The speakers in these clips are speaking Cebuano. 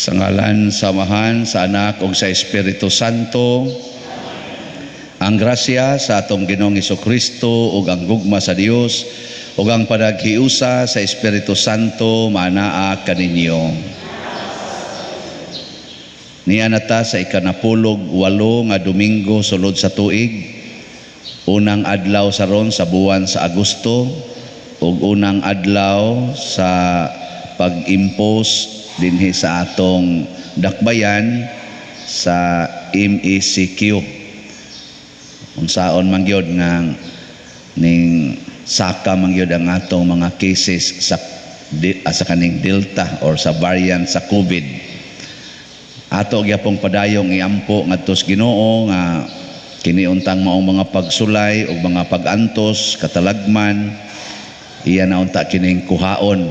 Sa ngalan sa Amahan, sa Anak ug sa Espiritu Santo. Ang grasya sa atong Ginoong Kristo ug ang gugma sa Dios ug ang panaghiusa sa Espiritu Santo maanaa kaninyo. Niya na ta sa 18 nga Domingo sulod sa tuig, unang adlaw sa ron sa buwan sa Agosto ug unang adlaw sa pag-impose dinhi sa atong dakbayan sa MECQ. Unsaon man gyud nga ning saka man gyud ang atong mga cases sa kaning Delta or sa variant sa COVID. Ato gyapong padayong iampo ngadto sa Ginoo nga kini untang maong mga pagsulay ug mga pag-antos katalagman, iya na unta kining kuhaon.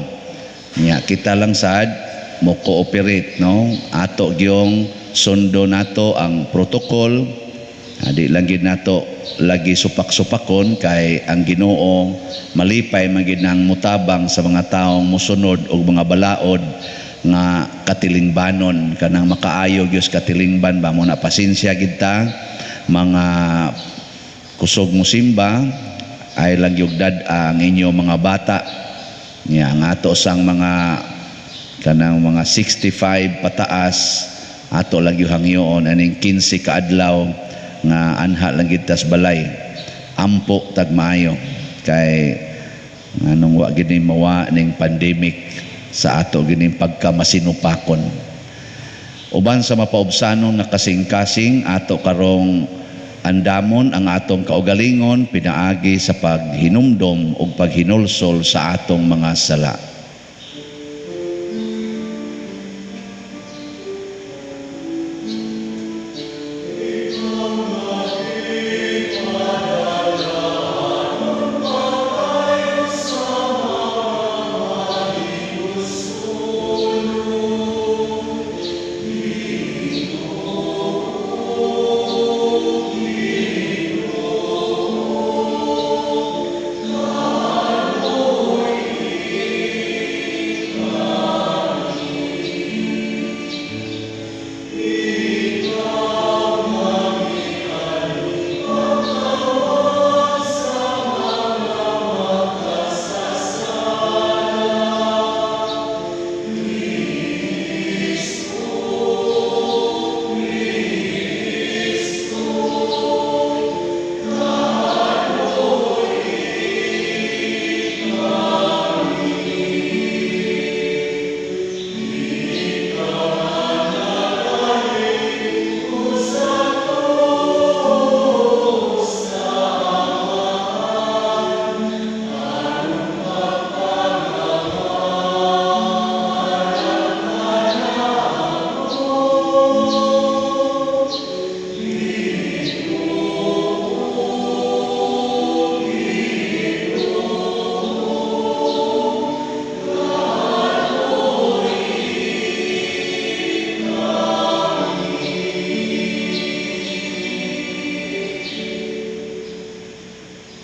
Nya kita lang sad mo cooperate, no? Ato gyong sundo nato ang protocol. Di lang gid nato lagi supak-supakon kay ang Ginoo malipay man gid nang mutabang sa mga taong musunod og mga balaod nga katilingbanon, kanang makaayo gyud katilingban ba mo na. Pasensya gid ta, mga kusog musimba, ay lang gyud dad ang inyo mga bata. Nya ang ato sang mga kanang mga 65 pataas, ato lang gyud hangyoon aning 15 ka adlaw nga anha lang gid tas balay. Ampo tag maayo kay nganong wa gid ni mawa ning pandemic sa ato gining pagkamasinupakon. Uban sa mapaubsanon nga kasing-kasing, ato karong andamon ang atong kaugalingon pinaagi sa paghinumdom ug paghinulsol sa atong mga sala.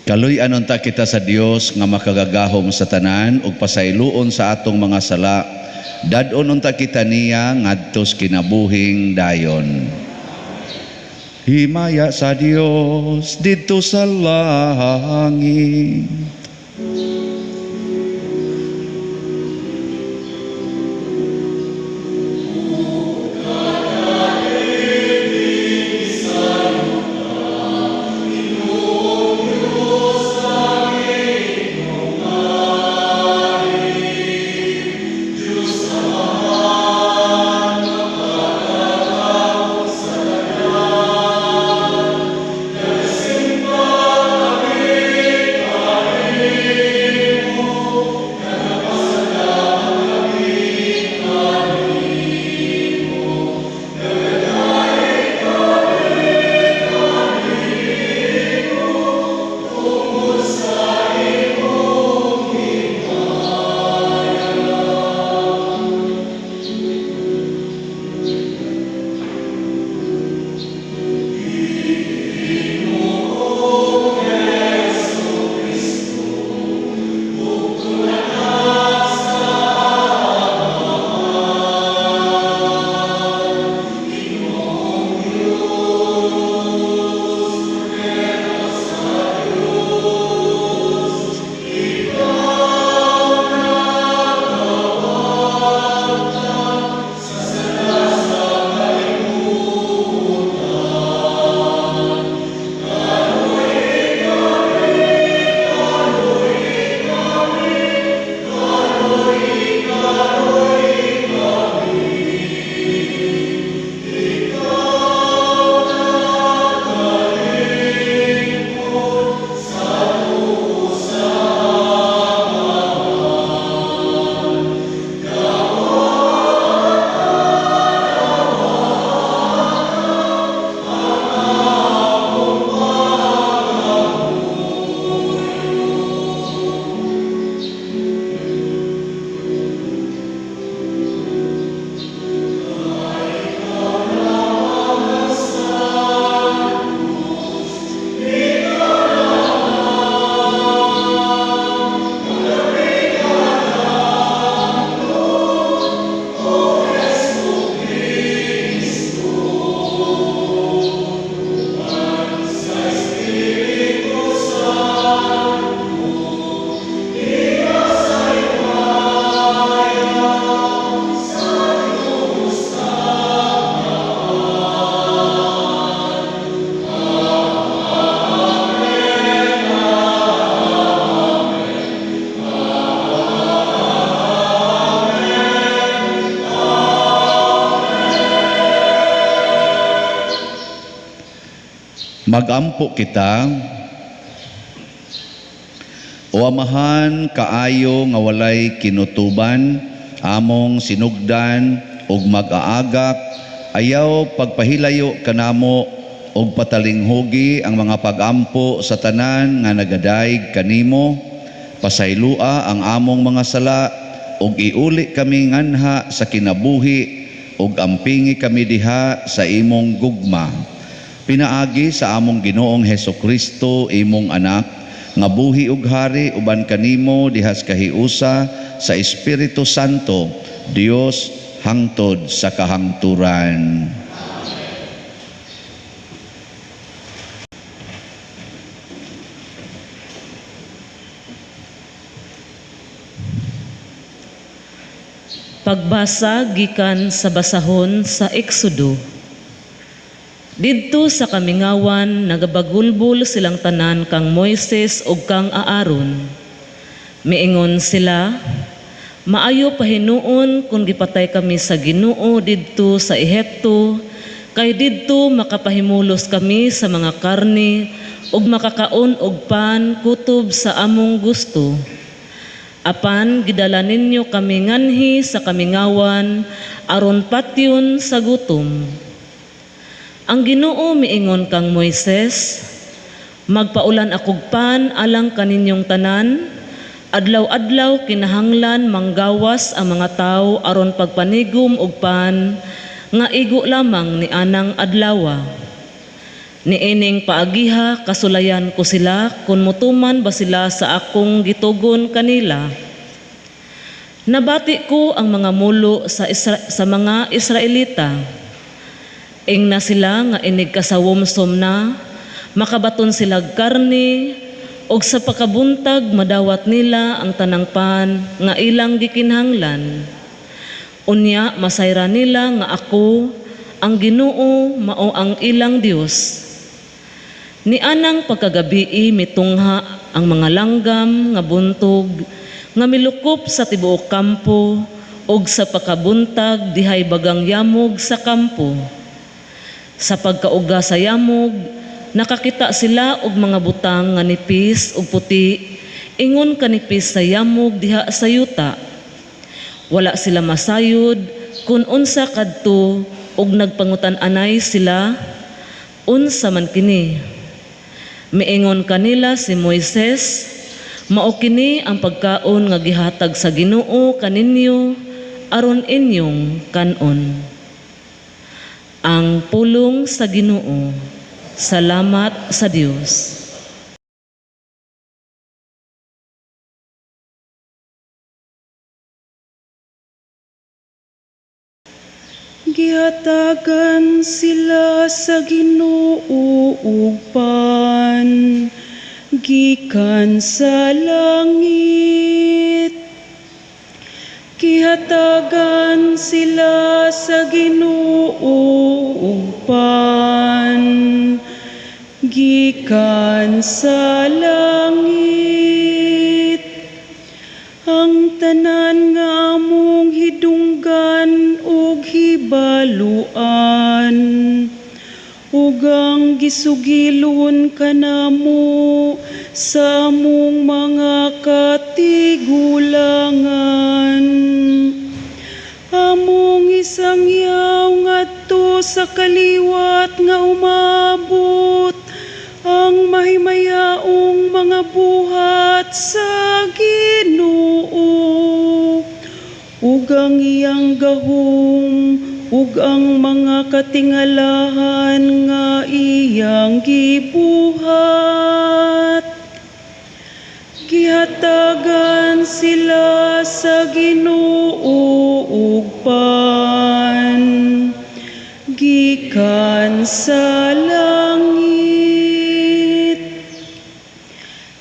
Kaluy-an unta kita sa Dios nga makagagahom sa tanan ug pasayloon sa atong mga sala. Dad-on unta kita niya ngadtos kinabuhing dayon. Himaya sa Dios didto sa langit. Magampo kita. O Amahan kaayo nga walay kinutuban, among sinugdan ug mag-aagak, ayaw pagpahilayo kanamo ug patalinghugi ang mga pagampo sa tanan nga nagadayeg kanimo. Pasaylua ang among mga sala ug iuli kami nganha sa kinabuhi ug ampingi kami diha sa imong gugma. Pinaagi sa among Ginoong Hesukristo, imong anak, nga buhi ug hari uban kanimo dihas kahiusa sa Espiritu Santo, Dios hangtod sa kahangturan. Pagbasa gikan sa basahon sa Exodo. Didto sa kamingawan nagabagulbol silang tanan kang Moises ug kang Aaron. Miingon sila, maayo pahinuon kung gipatay kami sa Ginoo didto sa Ehipto, kay didto makapahimulos kami sa mga karne ug makakaon og pan kutob sa among gusto. Apan gidala ninyo kami nganhi sa kamingawan aron patyon sa gutom. Ang Ginoo miingon kang Moises, magpaulan akog pan alang kaninyong tanan, adlaw-adlaw kinahanglan manggawas ang mga tawo aron pagpanigom og pan nga igo lamang ni anang adlawa. Niining paagiha kasulayan ko sila kun mutuman ba sila sa akong gitugon kanila. Nabati ko ang mga mulo sa mga Israelita. Ingna sila nga inig kasawomsom na, makabaton sila karni, og sa pakabuntag madawat nila ang tanang pan nga ilang gikinahanglan. Unya masayra nila nga ako, ang Ginoo, mao ang ilang Dios. Nianang pagkagabii mitungha ang mga langgam nga buntog nga milukop sa tibuok kampo ug sa pakabuntag dihay bagang yamog sa kampo. Sa pagkauga sa yamog, nakakita sila og mga butang nga nipis ug puti, ingon kanipis sa yamog diha sa yuta. Wala sila masayod kun unsa kadto ug nagpangutan-anay sila, unsa man kini. Miingon kanila si Moises, mao kini ang pagkaon nga gihatag sa Ginoo kaninyo aron inyong kan-on. Ang pulong sa Ginoo. Salamat sa Dios. Gihatagan sila sa Ginoo og pan gikan sa langit. Gihatagan sila sa Ginoo og pan gikan sa langit. Ang tanan nga among hidunggan ug hibaluan, ug ang gisugilon kanamo sa among mga katigulangan. Among isangyaw ngadto sa kaliwat nga umabot ang mahimayaong mga buhat sa Ginoo, ug ang iyang gahom ug ang mga katingalahan nga iyang gibuhat. Gihatagan sila sa Ginoo og pan gikan sa langit.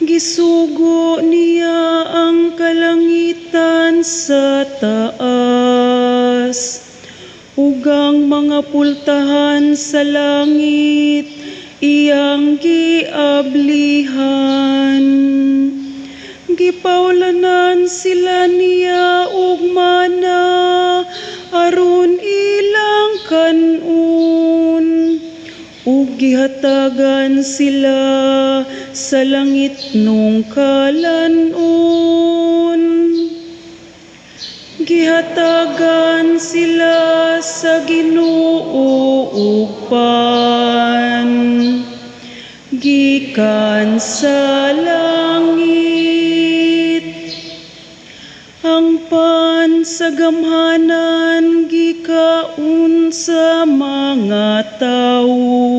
Gisugo niya ang kalangitan sa taas, ug ang mga pultahan sa langit iyang giablihan. Gipaulanan sila niya og mana aron ilang kan-on, ug gihatagan sila sa langit nung kalan-on. Gihatagan sila sa Ginoo og pan gikan sa langit. Ang pan sa gamhanan gikaon sa mga tawo.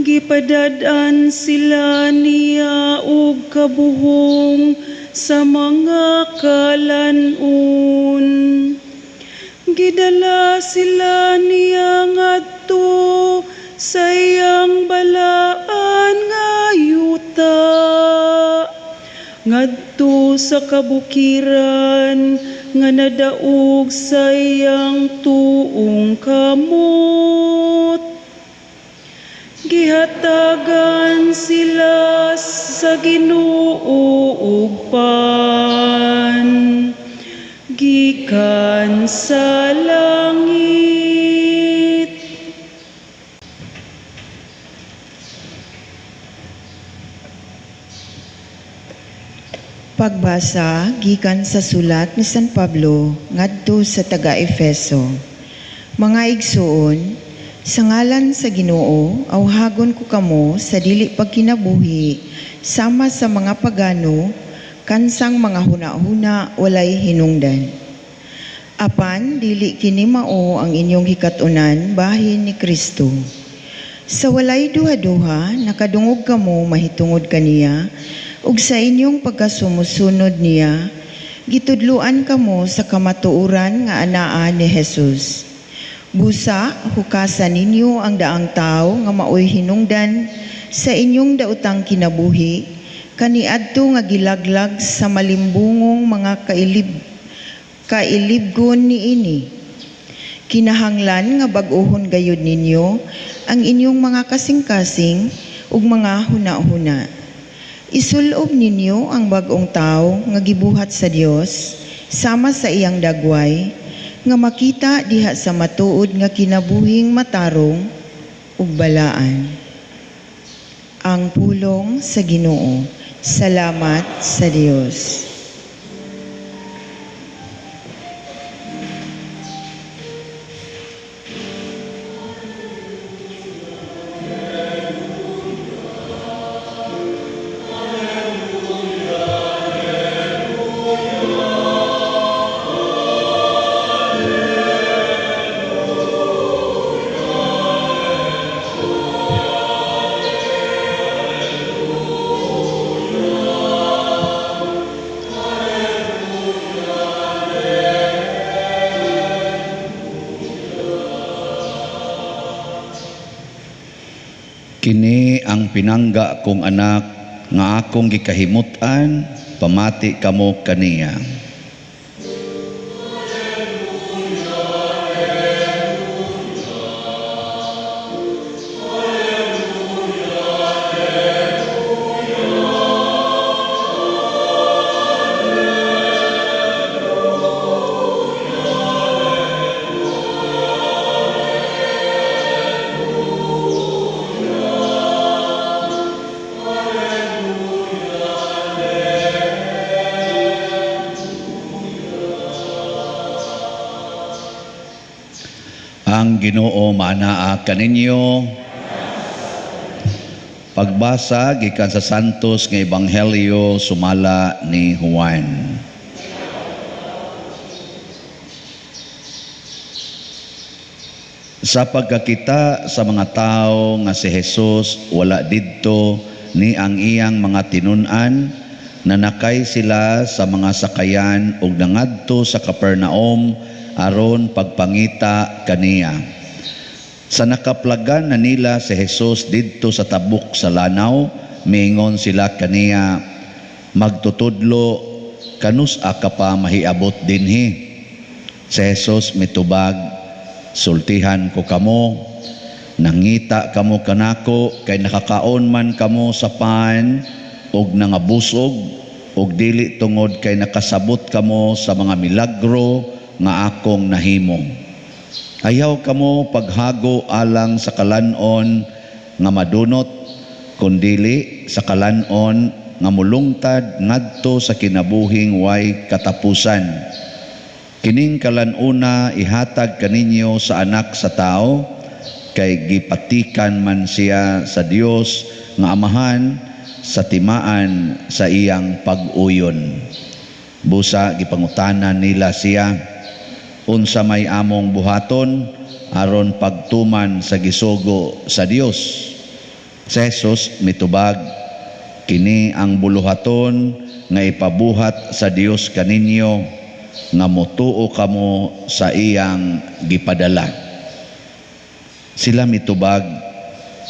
Gipadad-an sila niya og kabuhong sa mga kalan-on. Gidala sila niya ngadto sa iyang balaan nga yuta, ngadto sa kabukiran nga nadaog sa iyang tuong kamot. Gihatagan sila sa Ginoo og pan gikan sa langit. Pagbasa gikan sa sulat ni San Pablo ngadto sa taga-Efeso. Mga igsuon, sa ngalan sa Ginoo, awhagon ko kamo sa dili pagkinabuhi sama sa mga pagano, kansang mga huna-huna walay hinungdan. Apan dili kini mao ang inyong hikatunan bahin ni Kristo. Sa walay duha-duha nakadungog kamo mahitungod kaniya, ug sa inyong pagkasumusunod niya, gitudluan kamo sa kamatuoran nga anaa ni Jesus. Busa, hukasan ninyo ang daang tao nga maoy hinungdan sa inyong daotang kinabuhi, kaniadto nga gilaglag sa malimbungong mga kailibgon niini. Kinahanglan nga bag-ohon gayud ninyo ang inyong mga kasing-kasing ug mga huna-huna. Isulob ninyo ang bag-ong tao nga gibuhat sa Dios sama sa iyang dagway, nga makita diha sa matuod nga kinabuhing matarong ug balaan. Ang pulong sa Ginoo. Salamat sa Dios. Kini ang pinangga kong anak nga akong gikahimut-an, pamati kamo kaniya. Ang Ginoo maanaa kaninyo. Pagbasa gikan sa Santos nga Ebanghelyo sumala ni Juan. Sa pagkakita sa mga tao nga si Jesus wala didto ni ang iyang mga tinun-an, nanakay sila sa mga sakayan ug nangadto sa Capernaum aron pagpangita kaniya. Sa nakaplagan na nila si Jesus didto sa tabok sa lanaw, miingon sila kaniya, "Magtutudlo, kanus-a ka pa mahiabot dinhi?" Si Jesus mitubag, "Sultihan ko kamo, nangita kamo kanako kay nakakaon man kamo sa pan ug nangabusog, ug dili tungod kay nakasabot kamo sa mga milagro nga akong nahimo. Ayaw kamo paghago alang sa kalan-on nga madunot, kundili sa kalan-on nga mulungtad ngadto sa kinabuhing way katapusan. Kining kalan-una ihatag kaninyo sa anak sa tao, kay gipatikan man siya sa Dios nga Amahan sa timaan sa iyang pag-uyon." Busa gipangutanan nila siya, "Unsa may among buhaton aron pagtuman sa gisugo sa Dios?" Si Jesus mitubag, "Kini ang buluhaton nga ipabuhat sa Dios kaninyo, nga motuo kamo sa iyang gipadala." Sila mitubag,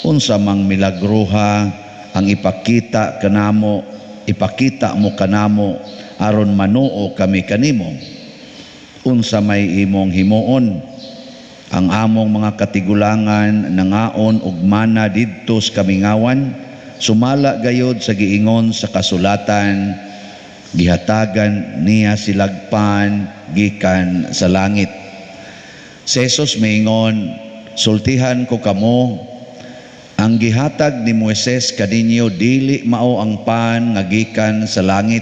"Unsa mang milagroha ang ipakita kanamo, ipakita mo kanamo aron manuo kami kanimo? Unsa may imong himuon? Ang among mga katigulangan nangaon og mana didto sa kamingawan, sumala gayod sa giingon sa kasulatan, gihatagan niya silagpan gikan sa langit." Si Jesus miingon, "Sultihan ko kamo, ang gihatag ni Moises kaninyo dili mao ang pan nga gikan sa langit.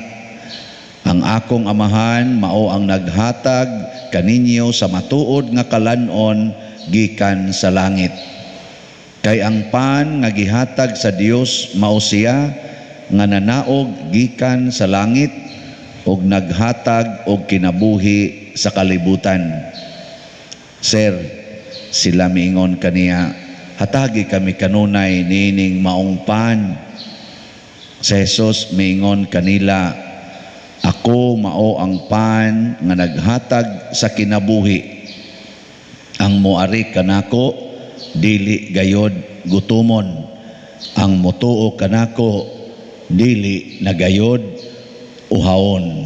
Ang akong amahan mao ang naghatag kaninyo sa matuod nga kalan-on gikan sa langit. Kay ang pan nga gihatag sa Dios mao siya nga nanaog gikan sa langit ug naghatag og kinabuhi sa kalibutan." "Sir," sila miingon kaniya, "hatagi kami kanunay niining maong pan." Si Jesus miingon kanila, "Ako mao ang pan nga naghatag sa kinabuhi. Ang moari kanako dili gayod gutumon. Ang motuo kanako dili nagayod uhawon."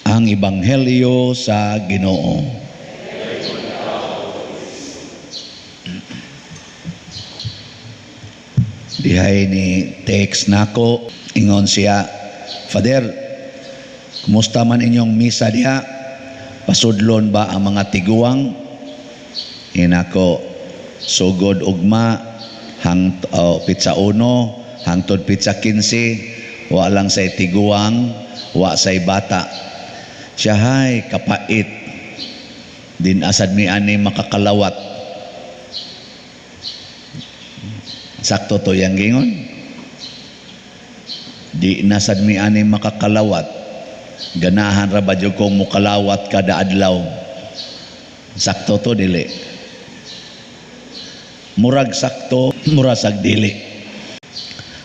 Ang Ebanghelyo sa Ginoo. Dihay ni text nako, ingon siya, "Father, kumusta man inyong misa diha? Pasudlon ba ang mga tiguang?" Hinako, sugod ugma, pitsa 1, hangtod pitsa 15, wa lang say tiguang, wa say bata. Siya hay kapait, din asad mi ani makakalawat. Sakto to yang gingon. Di nasad mi ani makakalawat. Ganahan ra ba jud kong mukalawat kada adlaw? Sakto to dili. Murag sakto, murasag dili.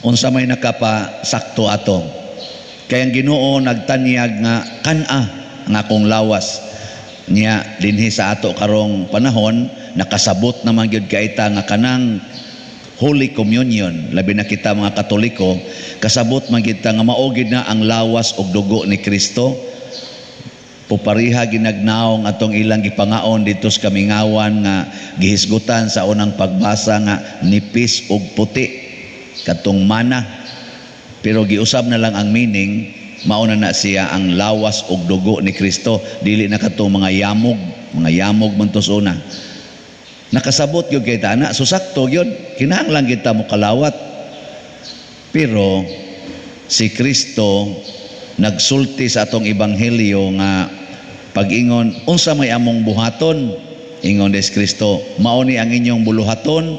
Unsa may nakapa sakto ato? Kay ang Ginoo nagtanyag nga kan-a ang akong lawas. Niya dinhi sa ato karong panahon nakasabot naman gyud kaita nga kanang Holy Communion, labi na kita mga Katoliko, kasabot man gyud ta nga mao gyud na ang lawas og dugo ni Kristo. Pupariha ginagnaong atong ilang gipangaon didto sa kamingawan nga gihisgutan sa unang pagbasa nga nipis og puti katong mana, pero giusab na lang ang meaning, mao na na siya ang lawas og dugo ni Kristo, dili na katong mga yamog man to sa una. Nakasabot gyud kay ta ana, so sakto gyud, kinahanglan kita mokalawat. Pero si Kristo nagsulti sa atong ebanghelyo nga Pag-ingon, unsa may among buhaton? Ingon des Kristo, mao ni ang inyong buluhaton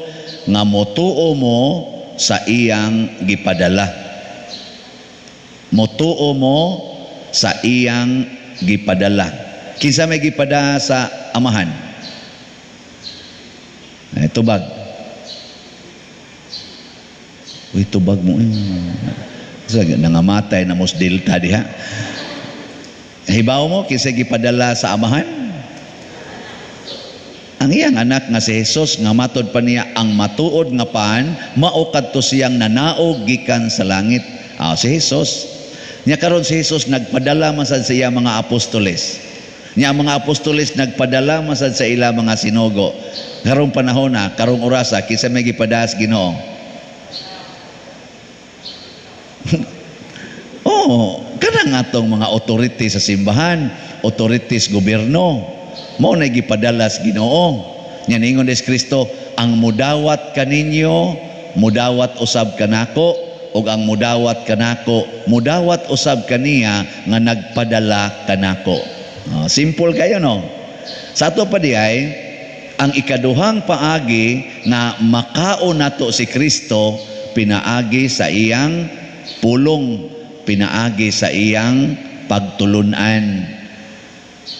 nga motuo mo sa iyang gipadala. Motuo mo sa iyang gipadala. Kinsa may gipadala sa Amahan? Ay, tubag. Uy, tubag mo. Sa nangamatay na mos delta diha. Hibaw mo kinsa gipadala sa Amahan? Ang iyang anak nga si Jesus, nga matod pa niya ang matuod nga pan, mao kadto siyang nanaog gikan sa langit. Ah, si Jesus. Nya karon si Jesus nagpadala man sad sa iya mga apostoles. Nya ang mga apostoles nagpadala man sad sa ila mga sinugo. Karong panahon na, karong orasa, kinsa may gipadala sa Ginoo? Oh, kanang atong mga authority sa simbahan, authorities gobyerno, mao na gipadala sa Ginoo. Nya ningon des Kristo, ang mudawat kaninyo, mudawat usab kanako, ug ang mudawat kanako, mudawat usab kaniya nga nagpadala kanako. Oh, simple kayo, no? Sa ato pa di ay, ang ikaduhang paagi nga makaon nato si Kristo, pinaagi sa iyang pulong, pinaagi sa iyang pagtulunan.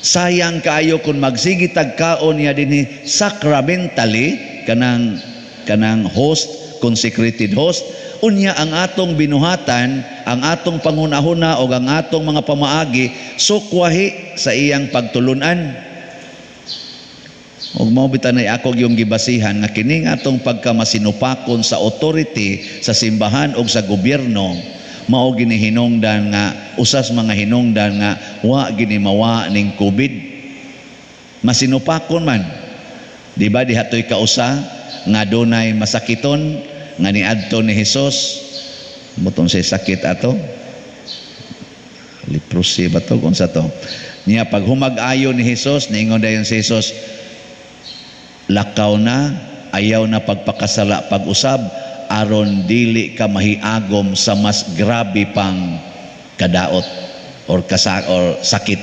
Sayang kaayo kung magsige tagkaon niya dinhi sacramentally, kanang host, consecrated host, unya ang atong binuhatan, ang atong pangunahuna o ang atong mga pamaagi sukwahi sa iyang pagtulunan. Ug mao bitanay ako yung gibasihan nga kining atong pagkamasinupakon sa authority sa simbahan og sa gobyerno, mao gini hinungdan nga usas mga hinungdan nga wa gini mawa ning COVID. Masinupakon man. Di ba diha toy kausa nga dunay masakiton nga niadto ni Hesus, mutong say sakit ato, leprosy ba to, kung sa to niya pag humag-ayo ni Hesus, niingon dayon si Hesus, lakaw na, ayaw na pagpakasala pag-usab, aron dili ka mahiagom sa mas grabe pang kadaot or or sakit.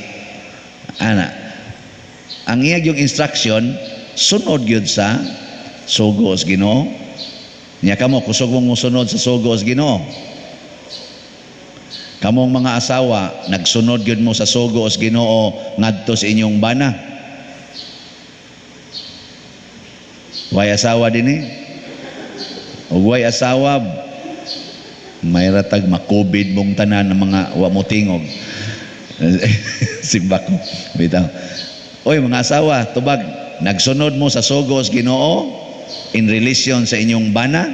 Ana, ang iya yung instruction sunod gyud sa sugo sa Ginoo. Nya kamo kusog mong mosunod sa sugo sa Ginoo. Kamong mga asawa, nagsunod gyud mo sa sugo sa Ginoo ngadto sa inyong bana. Way asawa dinhi? Ug way asawa, may ratag ma-COVID mong tanan ng mga wa mo tingog. Simba ko. Bitaw. Oy mga asawa, tubag, nagsunod mo sa sugo sa Ginoo in relation sa inyong bana.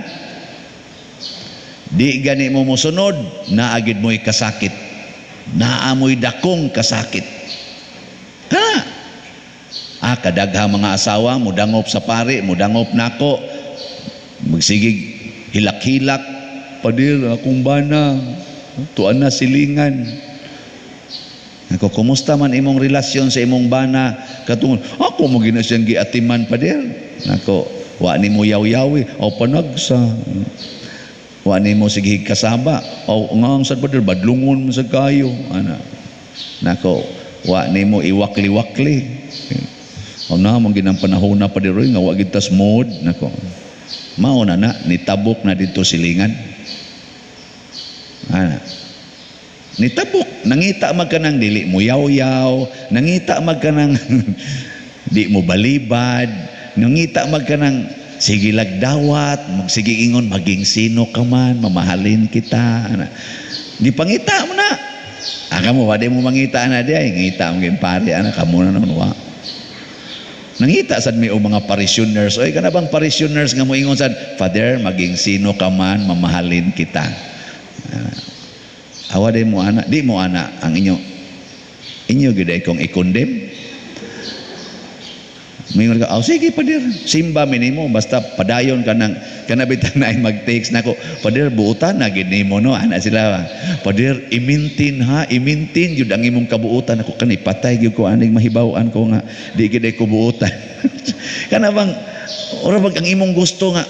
Di gani mo mosunod, naagid mo'y kasakit. Naamoy dakong kasakit. Ha? Ah, kadagha mga asawa, mudangop sa pari, mudangop nako, magsigig hilak-hilak, padir, akong bana, tuan na silingan. Ako, kumusta man imong relasyon sa imong bana? Katungod, ako mo gina siyang giatiman, padir. Nako, wa ni mo yaw-yawi, o panagsa. Wa ni mo sige kasaba. O nga ang sad padir, badlungon mo sa kayo. Ana. Nako, wa ni mo iwakli-wakli. O na, mong ginang panahon na padir, nga wa gid tas mod. Nako, mao na na, nitabok na dito silingan. Ana. Nitabok, nangita mag ka ng dili mo yaw-yaw, nangita mag ka ng di mo balibad, nangita mag ka ng sige lagdawat, magsige ingon, maging sino ka man, mamahalin kita. Ana. Di pangita mo na. Ah, kamo, wala mo mangita na di ay, ngita mo kayong pare, ana, kamo na noon, wa. Nangita sad mi og mga parishioners. Oy, kana bang parishioners nga moingon sad, Father, maging sino ka man, mamahalin kita. Awa di mo ana, di mo ana ang inyo. Inyo gyud ay kong i-condemn. Moingon ka, oh, sige pader, simba mi nimo basta padayon ka nang kana bitang naay mag-text nako. Pader, buutan na gid nimo no, ana sila. Pader, i-maintain ha, i-maintain gyud ang imong kabuutan ako kani patay gyud ko aning mahibaw-an ko nga di gid ay ko buutan. Kana bang ora bag ang imong gusto nga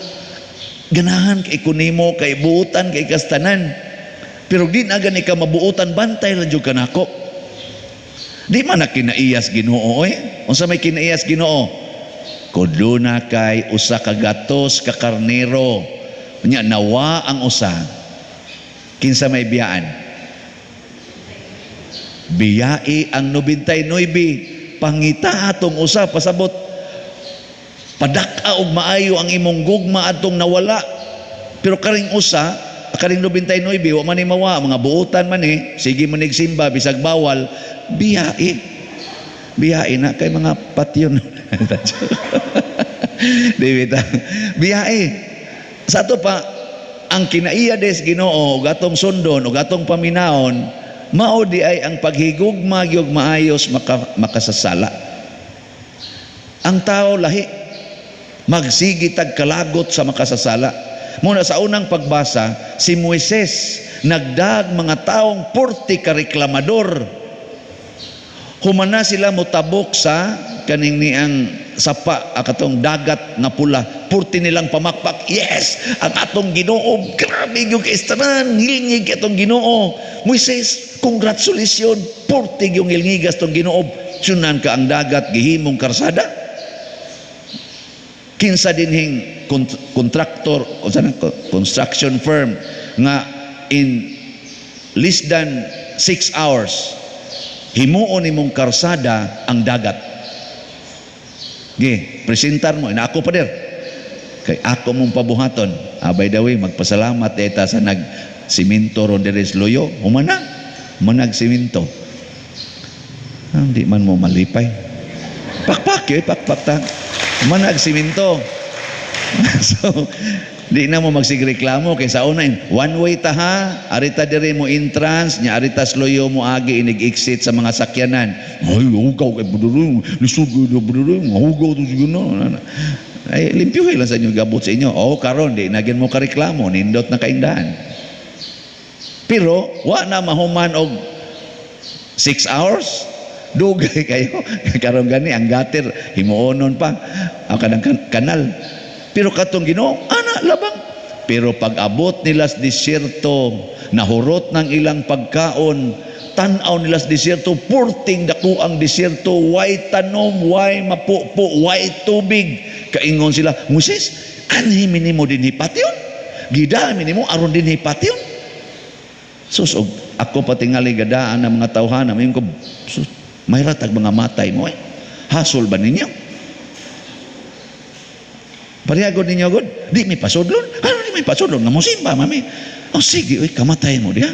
ganahan kay ko nimo kay buutan kay kastanan. Pero di na gani ka mabuutan, bantay lang jud kanako. Di man na kinaiyas Ginoo oy. Unsa may kinaiyas Ginoo? Kung duna kay 100 ka karnero, nya nawa ang usa, kinsa may biyaan? Biyai ang 99, pangita atong usa. Pasabot, padak-a og maayo ang imong gugma atong nawala. Pero karing usa, karing 99, wa man ni mawa, mga buutan man ni, sige man simba bisag bawal, biyai. Biyai na kay mga patyon. Di bitaw. Biyai. Sa ato pa, ang kinaiya des Ginoo ug atong sundon ug atong paminaon, mao di ay ang paghigugma gyud maayos makasasala. Ang tao lahi, magsigi tag kalagot sa makasasala. Muna sa unang pagbasa, si Moises nagdag mga taong purti ka reklamador. Humana sila motabok sa kaning niang sapa, katong Dagat nga Pula. Purti nilang pamakpak, "Yes, ang atong Ginoo, grabe gyud kay tanan, ngilngig atong Ginoo. Moises, congratulations, purti gyud ngilngigas tong Ginoo." Sunan ka ang dagat gihimong karsada. Kinsa dinhing contractor o sana construction firm nga in less than 6 hours himuon nimong karsada ang dagat? Ge, presentar mo, ina ako, pader. Kay ako mong pabuhaton. Ah, by the way, magpasalamat eta sa nag siminto ron diri sa Luyo. Humana, manag siminto. Ah, hindi man mo malipay. Pakpak eh, pakpak ta. Manag siminto. So, di na mo magsigreklamo kay sa una, one way ta ha, arita diri mo entrance nya, arita Luyo mo agi inig exit sa mga sakyanan. Ay, hugaw kay budurong, lisod kay budurong, hugaw to siguro. Ay, limpyuhin lang sa inyo gabot sa inyo. Oh, karon di na gyud mo kareklamo, nindot na kaindahan. Pero wa na mahuman og 6 hours, dugay kayo. Karon gani ang gutter himuonon pa ang kanang kanal. Pero katong Ginoo ana labang. Pero pag abot nila sa disyerto, nahurot ng ilang pagkaon, tan-aw nila sa disyerto, purting dako ang disyerto, way tanom, way mapupo, way tubig. Kaingon sila, "Moises, anhi mi nimo dinhi patyon? Gidami nimo aron dinhi patyon?" Sus, og ako patingali gadaan ng mga tawhana, mayon ko, sus, may ratag mga matay mo eh. Hasol ba ninyo? Parehagod ninyo god, di mi pasudlon. Ano di mi pasudlon? Nga mosimba, mami. Oh sige, oy, kamatay mo diha.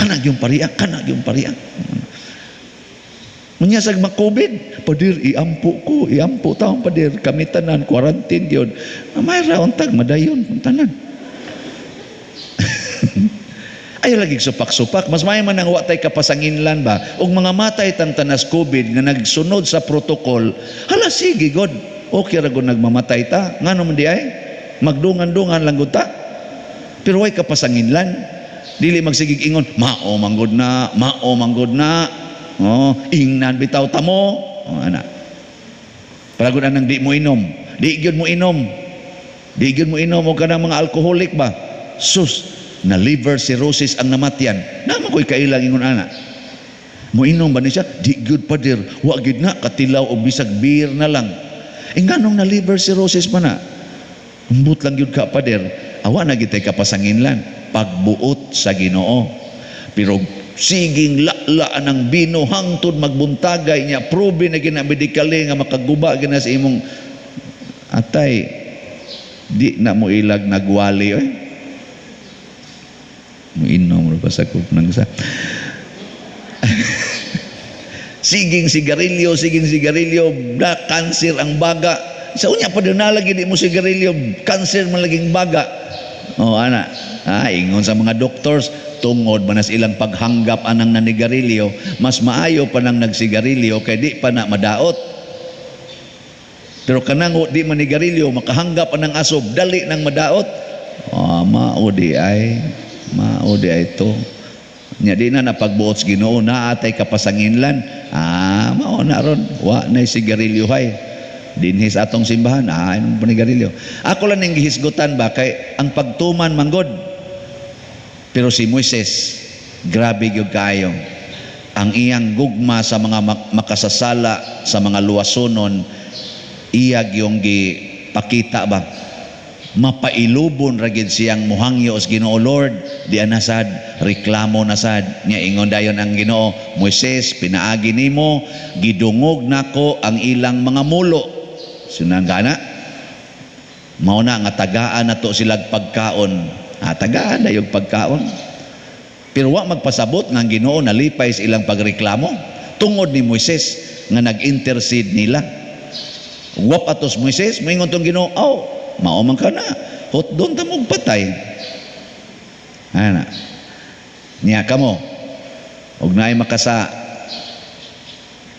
Kanag yung pariya, kanag yung pariya. Munya sag ma-COVID, "Padir, iampo ko, iampo taong padir, kami tanan, quarantine yun." May rauntag, madayon, tanan. Ayaw lagi supak-supak. Mas may man ang wa tay kapasanginlan ba? Og mga matay tang tanas COVID nga nagsunod sa protocol, hala sige god. Okay ra gud nagmamatay ta. Ngano man di ay? Magdungan-dungan lang gud ta. Pero way kapasanginlan. Dili magsigig ingon, mao manggod na, mao manggod na. Oh, ingnan bitaw tamo. Oh, ana. Para gud anang di mo inom. Di gyud mo inom. Di gyud mo inom og kanang mga alcoholic ba? Sus, na liver cirrhosis ang namatyan. Naman ko'y kailang ingon ana. Mo inom ba ni siya? Di gyud, pader. Wa gyud na katilaw og bisag beer na lang. E nganong na liver cirrhosis pa na? Umbot lang gyud ka, pader. Awa na gitay kapasanginlan. Pagbuot sa Ginoo. Pero siging la-la ng bino hangtod magbuntagay niya, probe na gina medically nga makaguba gina sa imong atay, di na mo ilag nagwali oy. Mo inom ra pa sa kup nang sa siging sigarilyo, siging sigarilyo, na kanser ang baga. Sa unya pa na lagi di mo sigarilyo, kanser man laging baga. Oh, ana. Ah, ingon sa mga doctors, tungod man ilang paghanggap anang nanigarilyo, mas maayo pa nang nagsigarilyo kay di pa na madaot. Pero kanang di manigarilyo, makahanggap anang asob, dali nang madaot. Oh, mao di ay, mao di ay to. Nya di na napagbuot sa Ginoo, naa tay kapasanginlan. Ah, mao na ron. Wa na sigarilyo hay. Dinhi sa atong simbahan, ah, anong panigarilyo. Ako lang ning gihisgutan ba kay ang pagtuman manggod. Pero si Moises, grabe gyud kaayo. Ang iyang gugma sa mga makasasala, sa mga luwasonon, iya gyung gipakita ba. Mapailubon ra gid siyang muhangyo sa Ginoo, Lord, di ana sad, reklamo na sad. Nya ingon dayon ang Ginoo, Moises, pinaagi nimo, gidungog nako ang ilang mga mulo. Sunang gana? Mao na nga tagaan nato silag pagkaon. Ah, tagaan na yung pagkaon. Pero wa magpasabot nga ang Ginoo nalipay sa ilang pagreklamo tungod ni Moises nga nag-intercede nila. Wap atos Moises, moingon tong Ginoo, oh, mao man ka na, hotdon ta mog patay. Ana. Niya kamo, og naay makasa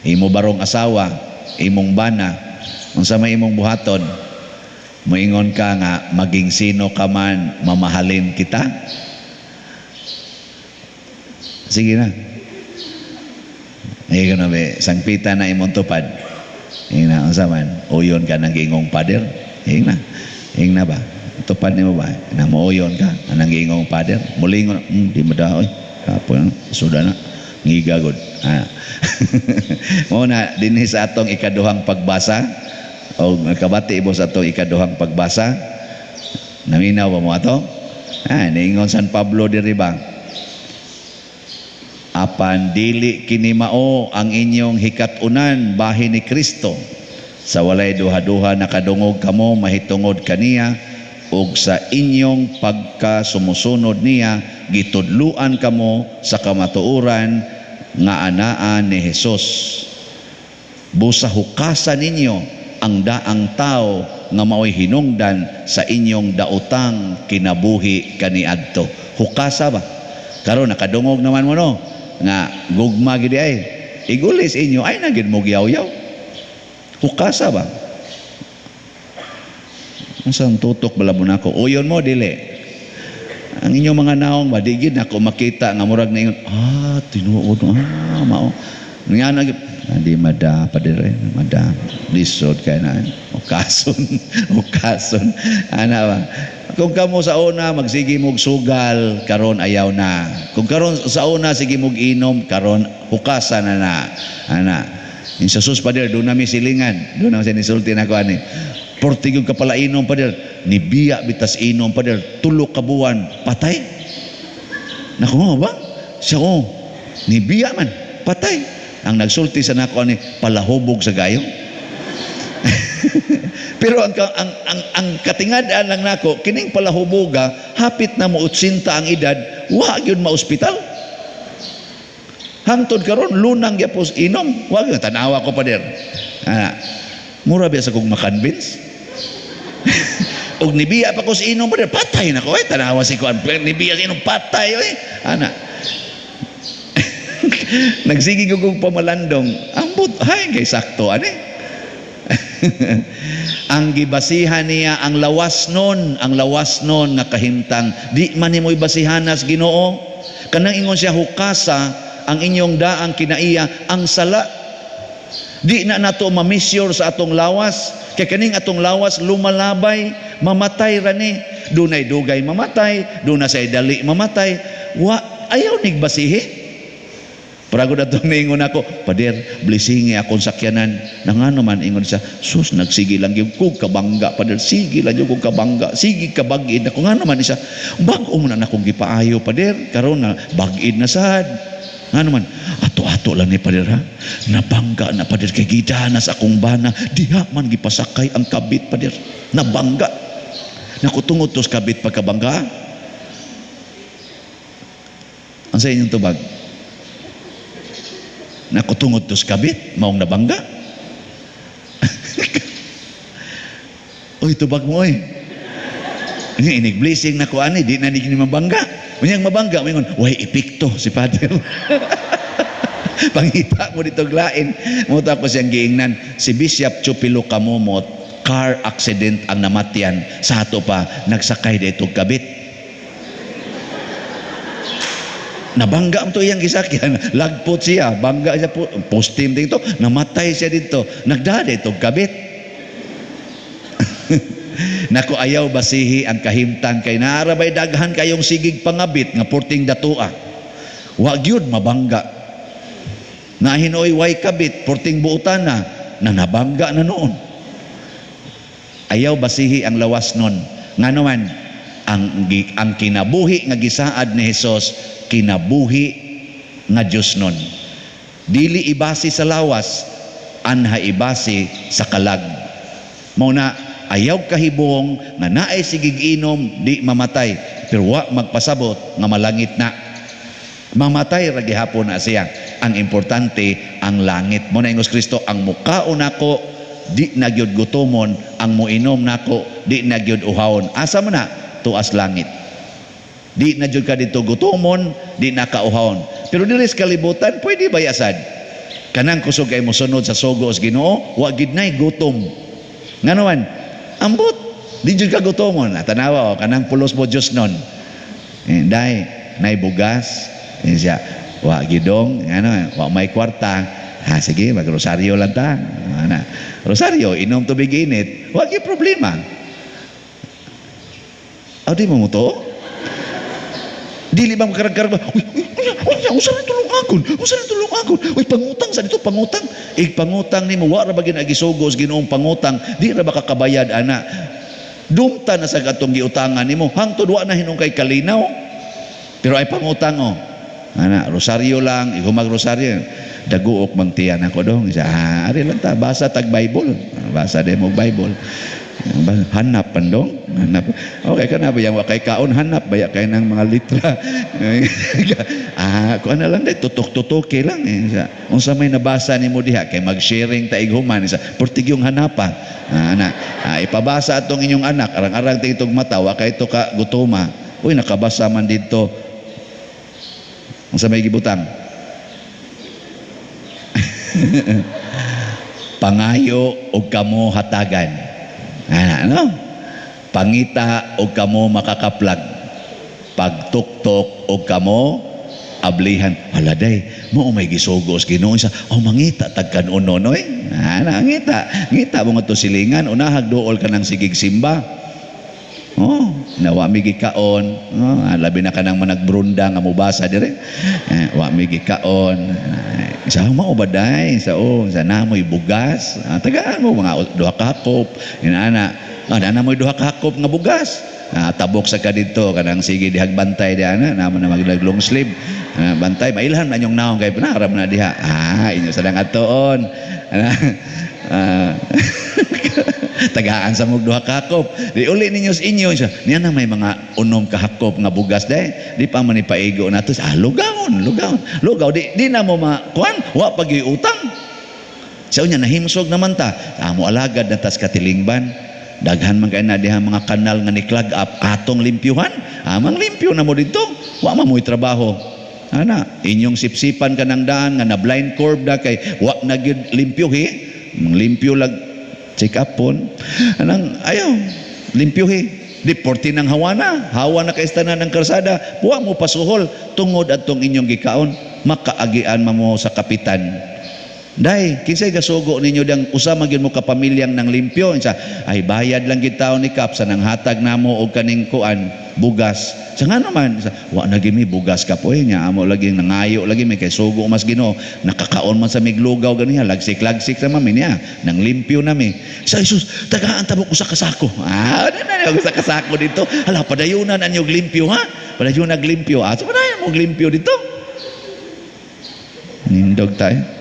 imo barong asawa, imong bana, unsa may imong buhaton? Moingon ka nga maging sino ka man, mamahalin kita. Sige na. Ay, gano'n be, sangpita na imong tupad. Ing na, unsa man, uyon ka ng gingong pader. Ing na, ing na ba? Tupad nimo ba? Na mo-uyon ka ng gingong pader. Mulingon, di mo da, oy. Kapoy, suda na. Ngiga gud. Ah. Mao na dinhi sa atong ikaduhang pagbasa o nakabati mo sa atong ikaduhang pagbasa. Naminaw ba mo ato? Ah, niingon San Pablo diri ba? Apan dili kini mao ang inyong hikatunan bahin ni Kristo. Sa walay duha-duha nakadungog kamo mahitungod kaniya ug sa inyong pagkasumusunod niya gitudluan kamo sa kamatuoran nga anaa ni Hesus. Busa hukasan ninyo ang daang tao nga maoy hinungdan sa inyong daotang kinabuhi kaniadto. Hukasa ba? Karon nakadungog naman mo no nga gugma gid ay igulis inyo ay na gid mo giyaw-yaw. Hukasa ba? Unsang tutok bala mo nako? Uyon mo dili. Ang inyong mga naong ba di gid nako makita nga murag na ingon, ah tinuod, ah mao. Nga na di mada padere, mada lisod kay na ukason, ukason. Ana ba? Kung kamo sa una magsige mog sugal, karon ayaw na. Kung karon sa una sige mog inom, karon hukasa na na. Ana. In sa sus pader do nami silingan, do na sinisulti nako ani. Portigog ka pala inom pader, nibiya bitas inom pader, tulo ka buwan patay. Nako ba? Siya oh, nibiya man, patay. Ang nagsulti sa nako ani palahubog sa gayo. Pero ang katingad-an lang nako kining palahuboga hapit na mo 80 ang edad, wa gyud maospital. Hangtod karon lunang gyapos inom, wa gyud tanawa ko pader. Ah, mura biya sa kong makonvince. Og nibiya pa ko sa inom pader, patay na ko eh, tanawa si kuan, nibiya sa inom patay oy. Ana. Nagsige ko kong pamalandong, ambot hay kay sakto ani. Ang gibasihan niya ang lawas nun nga kahimtang di man nimo ibasihanas Ginoo. Kanang ingon siya hukasa ang inyong daang kinaiya ang sala. Di na nato ma-measure sa atong lawas kay kaning atong lawas lumalabay, mamatay ra ni. Dunay dugay mamatay, duna say dali mamatay. Wa ayaw nigbasihi. Pragod atong niingon ako, pader, blessingi akong sakyanan. Nangano man ingon siya, sus, nagsige lang yung kog kabangga, pader, sige lang yung kog kabangga, sige kabagid. Ako nga naman siya, bag-o mo na akong gipaayo, pader, karon na, bagid na sad. Nga naman, ato-ato lang ni pader ha, nabangga na pader, kay gidanas akong bana, diha man gipasakay ang kabit, pader, nabangga. Nakutungod tos kabit pagkabangga. Ang sa inyong tubag? Nakutungod tos kabit, maong nabangga. Uy, tubag mo oy. Nga inig-blessing na ko ani, di na ni mabangga. Unyang mabangga, maingon, way epekto si Father. Pangita mo dito glain. Mo tapos siyang giingnan, si Bishop Chupilo Kamomot, car accident ang namatyan. Sa ato pa, nagsakay dito kabit. Nabangga ang to iyang gisakyan, lagpot siya, bangga siya, postim dito, namatay siya dito, nagdada itong kabit. Nako ayaw basihi ang kahimtang kay naarabay daghan kayong sigig pangabit nga porting datua. Wa gyud mabangga. Nahinoy way kabit, porting buutan na, nanabangga na noon. Ayaw basihi ang lawas nun. Nga naman, ang kinabuhi nga gisaad ni Hesus, kinabuhi nga Diyos nun. Dili ibasi sa lawas, anha ibasi sa kalag. Mao na ayaw kahibong nga naay sigig inom di mamatay, pero wa magpasabot nga malangit na. Mamatay ra gihapon na siya. Ang importante ang langit. Mo na ingos Kristo, ang mukaon nako di na gyud gutomon, ang moinom nako di na gyud uhawon. Asa man na? Tuas langit. Di na gyud ka dito gutomon, di na ka uhawon. Pero diri sa kalibutan pwede ba yasad? Kanang kusog kay mosunod sa sugo sa Ginoo, wa gid nay gutom. Ngano man? Ambot, di jud ka gutomon. Tanawa o kanang pulos mo Dios nun. Eh, dai nay bugas. Eh, siya, wa gidong, ano, wa may kwarta. Ha, sige, magrosaryo lang ta. Ana. Rosaryo, inom tubig init, wa gyud problema. Aw, di mo mo to? Dili ba makarag-karag ba? Uy, uy, uy, uy, usa na tulong akon? Usa na tulong akon? Uy, pangutang sa dito, pangutang. Ik pangutang nimo, wa ra ba ginagisugo sa Ginoong pangutang? Di ra ba kakabayad ana? Dumta na sa atong giutangan nimo, hangtod wa na hinungkay kalinaw. Pero ay pangutang oh. Ana, rosaryo lang, ikaw magrosaryo. Daguok mang tiyan ako dong. Isa, ari lang ta, basa tag Bible. Basa din mo Bible. Hanap pandong, hanap. Okay ka na ba yang wakay kaon hanap baya kay ng mga litra. Kuan na lang day tutok-tutoke lang eh. Sa, unsa may nabasa nimo diha kay mag-sharing ta ighuman sa portigyong hanapa. Ana, ipabasa atong inyong anak arang-arang tingtog mata wa kay to ka gutoma. Uy, nakabasa man didto. Unsa may gibutang? Pangayo og kamo hatagan. Ano? Pangita og kamo makakaplag. Pagtuktok og kamo ablihan. Hala day, mao may gisugo sa Ginoo sa oh mangita tag kanuno noy. Ana ngita, ngita mo ngadto silingan unahag duol ka ng sigig simba. Oh, na wa mi gikaon. Oh, labi na kanang managbrunda nga mobasa dire. Wa mi gikaon. Sa mao ba day? Sa oh, sa namoy bugas. Tagaan mo mga duha ka hakop. Inaana, ana moy duha ka hakop nga bugas. Tabok sa ka didto kanang sige dihag bantay di ana, namo na maglag long sleeve. Bantay mailhan na inyong naong kay panaram na diha. Inyo sa dang atoon. Tagaan sa mog duha ka hakop. Di uli ninyo sa inyo. Niya na may mga unom ka hakop nga bugas day. Di pa man ipaigo nato. Lugawon, lugaw. Lugaw di na mo makuan, wa pag utang. Sa unya nahimsog naman ta. Amo alagad na tas katilingban. Daghan man kay na diha mga kanal nga ni clog up atong limpyuhan. Amang limpyo na mo didto. Wa man mo'y trabaho. Ana, inyong sipsipan ka ng daan nga na blind curve da kay wa na gyud limpyuhi. Limpyo lag check up pon. Anang ayaw limpyuhi. Di porti ng hawa na. Hawa na kay tanan ng karsada. Wa mo pasuhol tungod atong inyong gikaon. Makaagian man mo sa kapitan. Day, kinsay gasugo ninyo dang usa man gyud mo kapamilyang nang limpyo. Sa ay bayad lang gid taon ni Kap sa nang hatag namo og kaning kuan bugas. Sa nga naman, sa, wa na gyud mi bugas ka po nya amo lagi nangayo lagi mi kay sugo mas Ginoo. Nakakaon man sa miglugaw ganiya, lagsik-lagsik sa mami niya, nang limpyo nami. Sa Jesus, tagaan ta mo usa ka sako. Na usa ka sako dito. Hala padayunan ang inyong limpyo ha. Padayon nag limpyo. So padayon mo limpyo dito. Nindog tayo.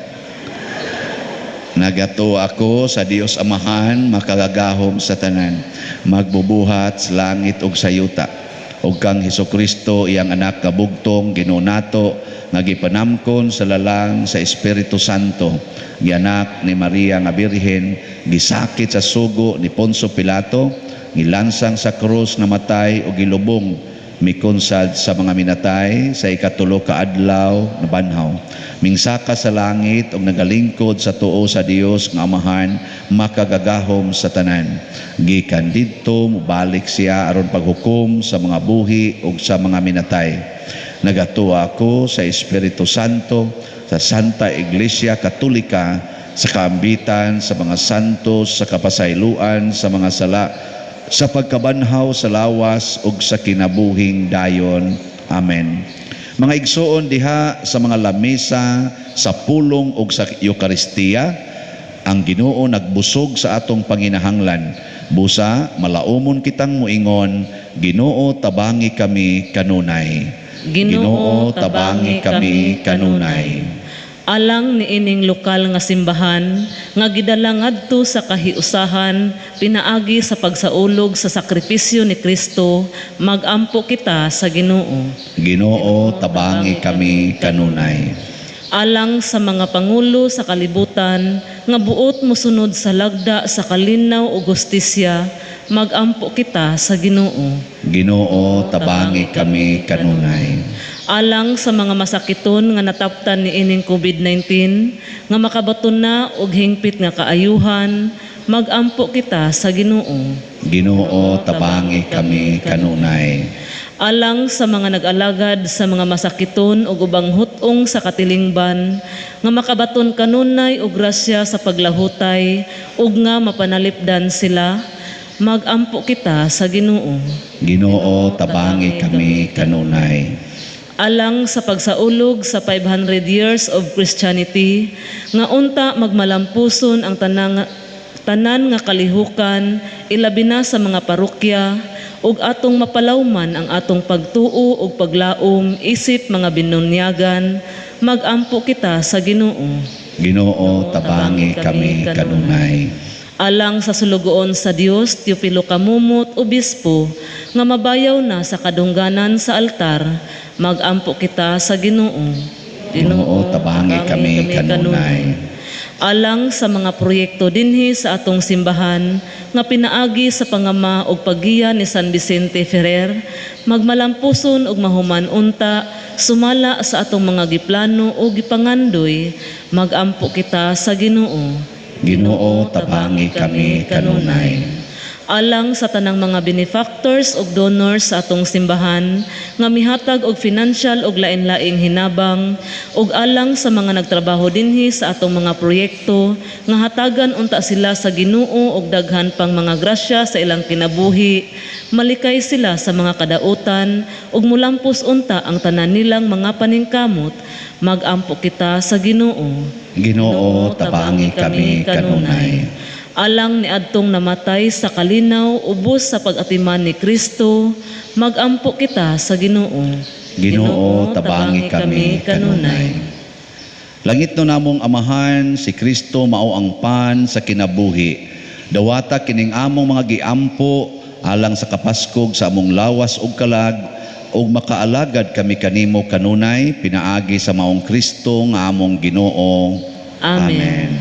Nagato ako sa Dios Amahan, makagagahom sa tanan, magbubuhat sa langit ug sa yuta. Ug kang Hesukristo iyang anak kabugtong Ginoo nato nga gipanamkon sa lalang sa Espiritu Santo, gianak ni Maria nga Birhen, gisakit sa sugo ni Poncio Pilato, gilansang sa krus, namatay ug gilubong, mikonsad sa mga minatay sa ikatulo ka adlaw nabanhaw. Mingsaka sa langit og nagalingkod sa tuo sa Dios nga Amahan makagagahom sa tanan. Gikan didto mobalik siya aron paghukom sa mga buhi ug sa mga minatay. Nagatuo ako sa Espiritu Santo, sa Santa Iglesia Katolika, sa kaambitan sa mga santos, sa kapasayloan sa mga sala, sa pagkabanhaw sa lawas ug sa kinabuhing dayon. Amen. Mga igsoon, diha sa mga lamesa, sa pulong ug sa Eukaristiya, ang Ginoo nagbusog sa atong panginahanglan. Busa malaumon kitang moingon, Ginoo, tabangi kami kanunay. Ginoo, tabangi kami kanunay. Alang niining lokal nga simbahan nga gidala ngadto sa kahiusahan pinaagi sa pagsaulog sa sakripisyo ni Kristo, magampo kita sa Ginoo. Ginoo, tabangi kami kanunay. Alang sa mga pangulo sa kalibutan nga buot mosunod sa lagda sa kalinaw ug hustisya, magampo kita sa Ginoo. Ginoo, tabangi kami kanunay. Alang sa mga masakiton nga nataptan niining COVID-19 nga makabaton na og hingpit nga kaayuhan, magampo kita sa Ginoo. Ginoo, tabangi kami kanunay. Alang sa mga nag-alagad sa mga masakiton ug ubang hut-ong sa katilingban nga makabaton kanunay og grasya sa paglahutay ug nga mapanalipdan sila, magampo kita sa Ginoo. Ginoo, tabangi kami kanunay. Alang sa pagsaulog sa 500 years of Christianity nga unta magmalampuson ang tanan nga kalihukan, ilabi na sa mga parokya, ug atong mapalawman ang atong pagtuo ug paglaom isip mga binunyagan, magampo kita sa Ginoo. Ginoo, tabangi kami kanunay. Alang sa sulugoon sa Dios, Teofilo Camomot, Obispo, nga mabayaw na sa kadungganan sa altar, magampo kita sa Ginoo. Ginoo, tabangi kami kanunay. Alang sa mga proyekto dinhi sa atong simbahan nga pinaagi sa pangama og paggiya ni San Vicente Ferrer, magmalampuson og mahuman unta sumala sa atong mga giplano o gipangandoy, magampo kita sa Ginoo. Ginoo, tabangi kami kanunay. Alang sa tanang mga benefactors ug donors sa atong simbahan nga mihatag og financial ug lain-laing hinabang, ug alang sa mga nagtrabaho dinhi sa atong mga proyekto nga hatagan unta sila sa Ginoo og daghan pang mga grasya sa ilang kinabuhi, malikay sila sa mga kadautan ug mulampos unta ang tanan nilang mga paningkamot, magampo kita sa Ginoo. Ginoo, tabangi kami kanunay. Alang ni adtong namatay sa kalinaw ubos sa pag-atiman ni Kristo, magampo kita sa Ginoo. Ginoo, tabangi kami kanunay. Langit no namong Amahan, si Kristo mao ang pan sa kinabuhi. Dawata kining among mga giampo alang sa kapaskog sa among lawas ug kalag, ug makaalagad kami kanimo kanunay pinaagi sa maong Kristo nga among Ginoo. Amen. Amen.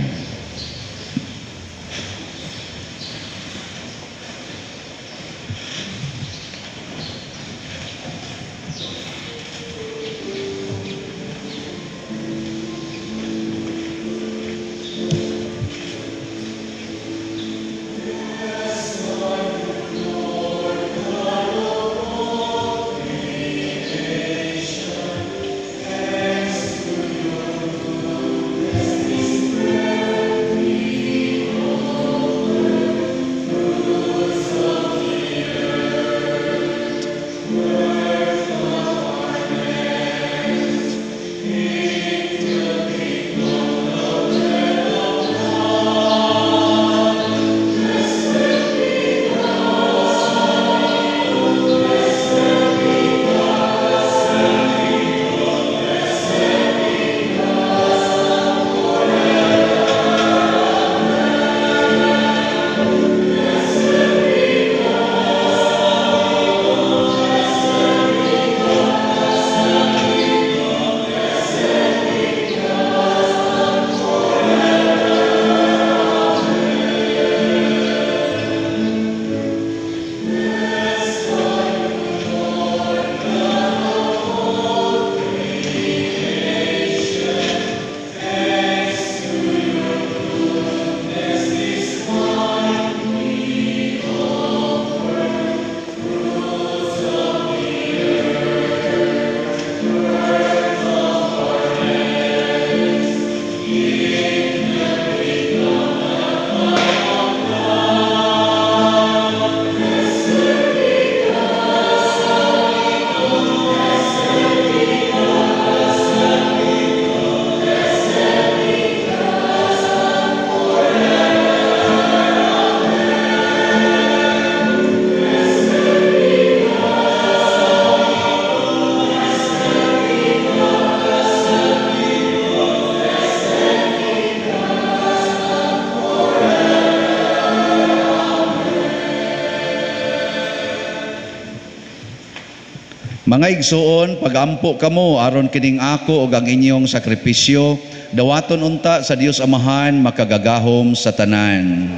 Mga igsuon, pagampo kamo aron kining ako ug ang inyong sakripisyo dawaton unta sa Dios Amahan makagagahom sa tanan.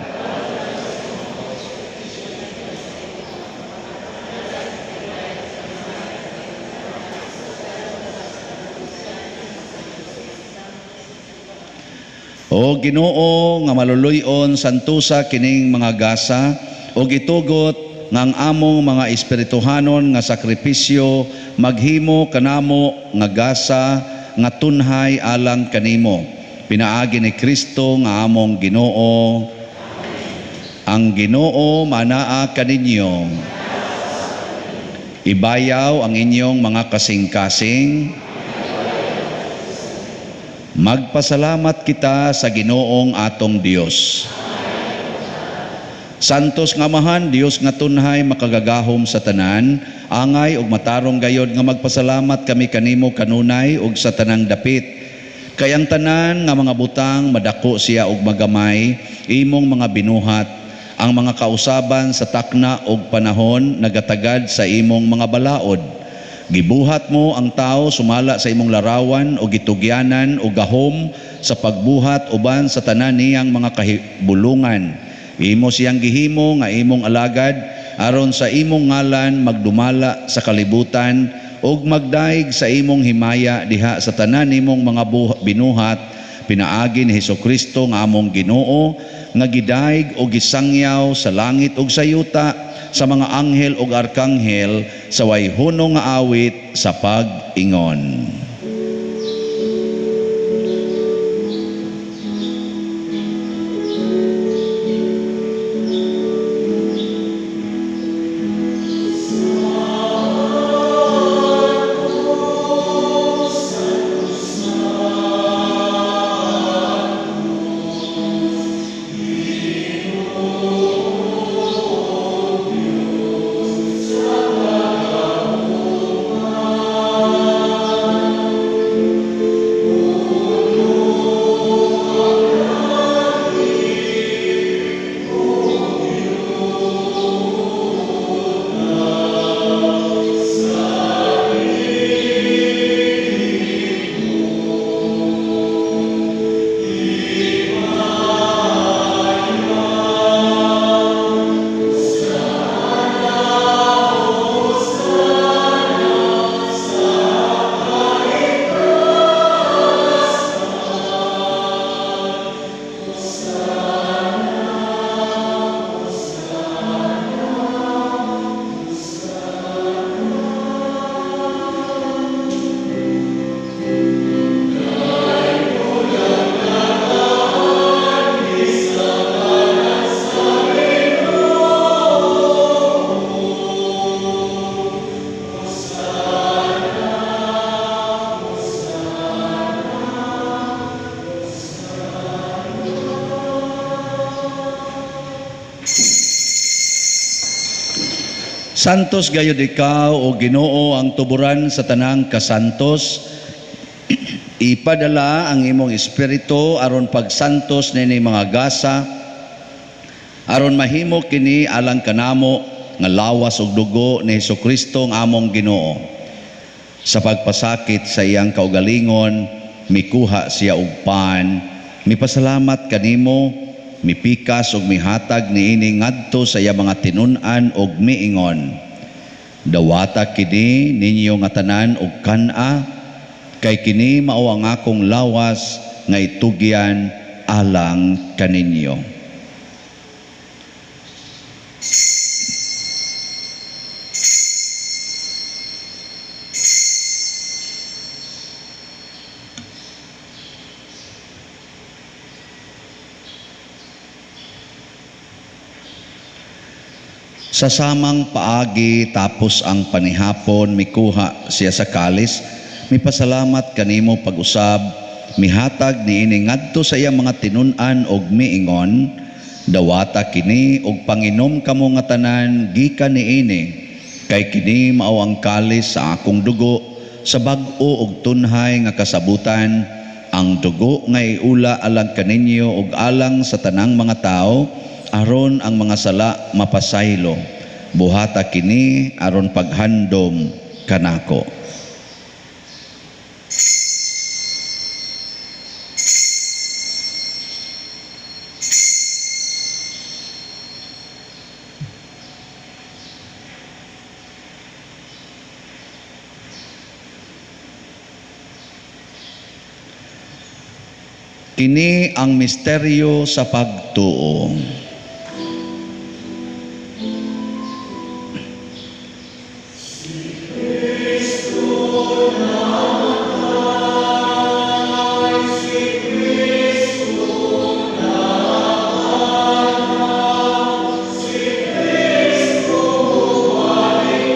O Ginoo nga maluluy-on, santusa kining mga gasa ug itugot nga ang among mga espirituhanon nga sakripisyo maghimo kanamo nga gasa nga tunhay alang kanimo. Pinaagi ni Kristo nga among Ginoo. Ang Ginoo manaa kaninyo. Ibayaw ang inyong mga kasing-kasing. Magpasalamat kita sa Ginoong atong Dios. Santos nga Amahan, Dios nga tunhay makagagahom sa tanan, angay ug matarong gayod nga magpasalamat kami kanimo kanunay ug sa tanang dapit. Kay ang tanan nga mga butang madako siya og magamay, imong mga binuhat, ang mga kausaban sa takna ug panahon nagatagad sa imong mga balaod. Gibuhat mo ang tao sumala sa imong larawan o gitugyanan o gahom sa pagbuhat uban sa tanan niyang mga kahibulungan. Imo siyang gihimo nga imong alagad aron sa imong ngalan magdumala sa kalibutan ug magdaig sa imong himaya diha sa tanan nimong mga binuhat, pinaagi ni Hesukristo nga among Ginoo nga gidaig og gisangyaw sa langit ug sa yuta sa mga anghel ug arkanghel sa way hunong nga awit sa pag-ingon. Santos gayud ikaw o Ginoo ang tuburan sa tanang kasantos. Ipadala ang imong espiritu aron pagsantos nini mga gasa, aron mahimo kini alang kanamo nga lawas ug dugo ni Hesukristo ang among Ginoo. Sa pagpasakit sa iyang kaugalingon, mikuha siya og pan, mipasalamat kanimo, mipikas og mihatag niini ngadto sa iya mga tinun-an og miingon. Dawata kini ninyo nga tanan og kan-a, kay kini mao ang akong lawas nga itugyan alang kaninyo. Sa samang paagi tapos ang panihapon, mikuha siya sa kalis, mipasalamat kanimo pag-usab, mihatag niini ngadto sa iyang mga tinun-an og miingon, dawata kini og panginom kamo nga tanan gikan niini, kay kini mao ang kalis sa akong dugo sa bag-o og tunhay nga kasabutan, ang dugo nga iula alang kaninyo og alang sa tanang mga tao, aron ang mga sala mapasaylo. Buhata kini aron paghandom kanako. Kini ang misteryo sa pagtuo. Si Kristo namatay, si Kristo nabanhaw, si Kristo mubalik.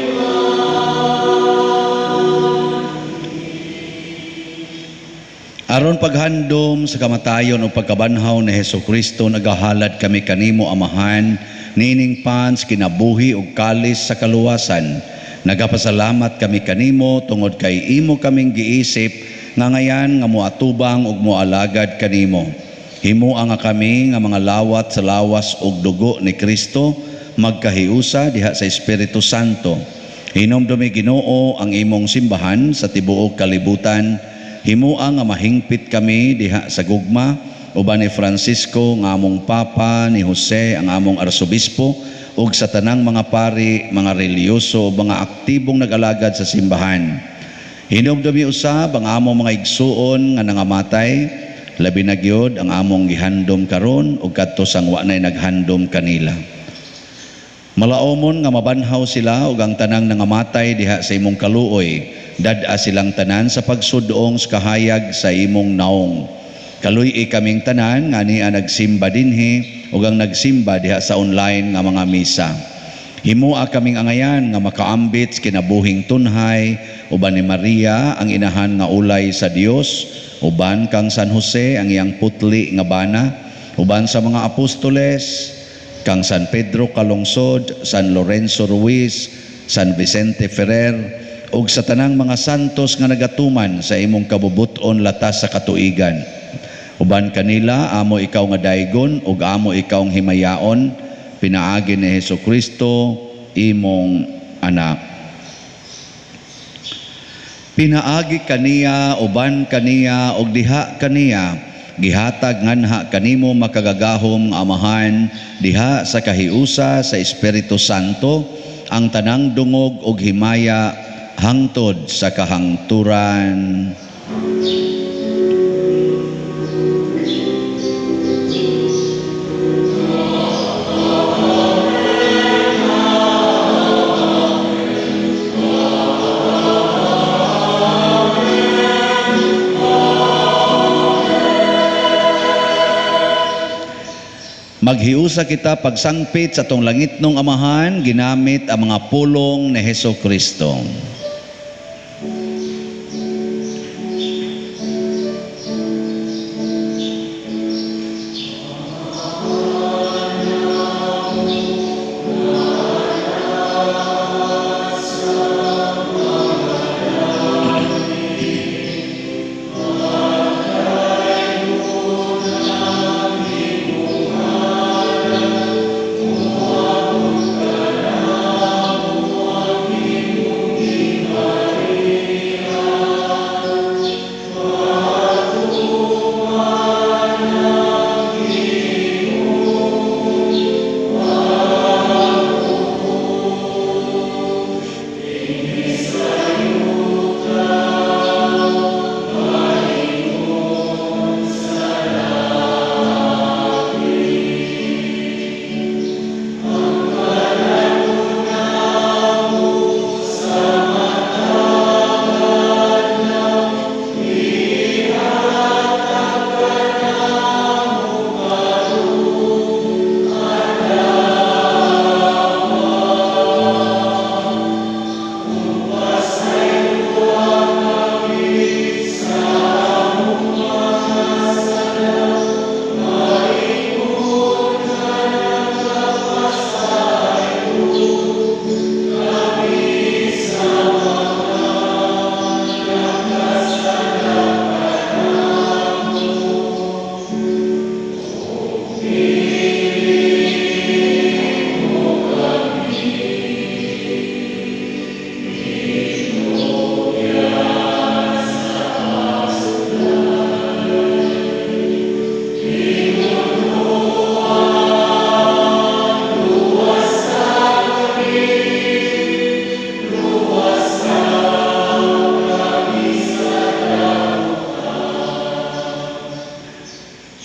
Aron paghandom sa kamatayon o pagkabanhaw ni Hesukristo, nagahalad kami kanimo, Amahan, nining pans kinabuhi ug kalis sa kaluwasan. Nagapasalamat kami kanimo tungod kay imo kaming giisip nga ngayan nga moatubang ug moalagad kanimo. Himoa nga kami nga mga lawat sa lawas ug dugo ni Kristo magkahiusa diha sa Espiritu Santo. Hinumdumi, Ginoo, ang imong simbahan sa tibuok kalibutan. Himoa nga mahingpit kami diha sa gugma uban ni Francisco nga among Papa, ni Jose ang among Arsobispo, ug sa tanang mga pari, mga relihiyoso, mga aktibong nag-alagad sa simbahan. Hinumdumi usab ang among mga igsuon nga nangamatay, labi na gyud ang among gihandom karon ug kadto sang wa nay naghandom kanila. Malaomon nga mabanhaw sila ug ang tanang nangamatay diha sa imong kaluoy, dad-a silang tanan sa pagsudong sa kahayag sa imong naong. Kaluy-i kaming tanan nga niya nagsimba dinhi ug ang nagsimba diha sa online nga mga misa. Himoa kaming angayan nga makaambit sa kinabuhing tunhay uban ni Maria ang inahan nga ulay sa Dios, uban kang San Jose ang iyang putli nga bana, uban sa mga apostoles, kang San Pedro Calungsod, San Lorenzo Ruiz, San Vicente Ferrer, ug sa tanang mga santos nga nagatuman sa imong kabubuton latas sa katuigan. Uban kanila, amo ikaw nga daygon, ug amo ikaw ang himayaon, pinaagi ni Hesukristo, imong anak. Pinaagi kaniya, uban kaniya, ug diha kaniya, gihatag nganha kanimo makagagahom nga Amahan, diha sa kahiusa sa Espiritu Santo, ang tanang dungog ug himaya hangtod sa kahangturan. Maghiusa kita pagsangpit sa atong langitnong Amahan, ginamit ang mga pulong ni Hesukristo.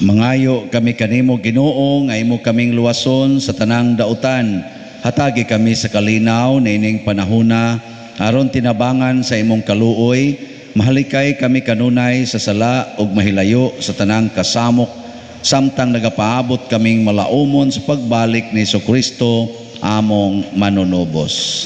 Mangayo kami kanimo, Ginoo, nga imo kaming luwason sa tanang dautan. Hatagi kami sa kalinaw niining panahona aron tinabangan sa imong kaluoy, mahalikay kami kanunay sa sala ug mahilayo sa tanang kasamok samtang nagapaabot kaming malaumon sa pagbalik ni Hesukristo among manunubos.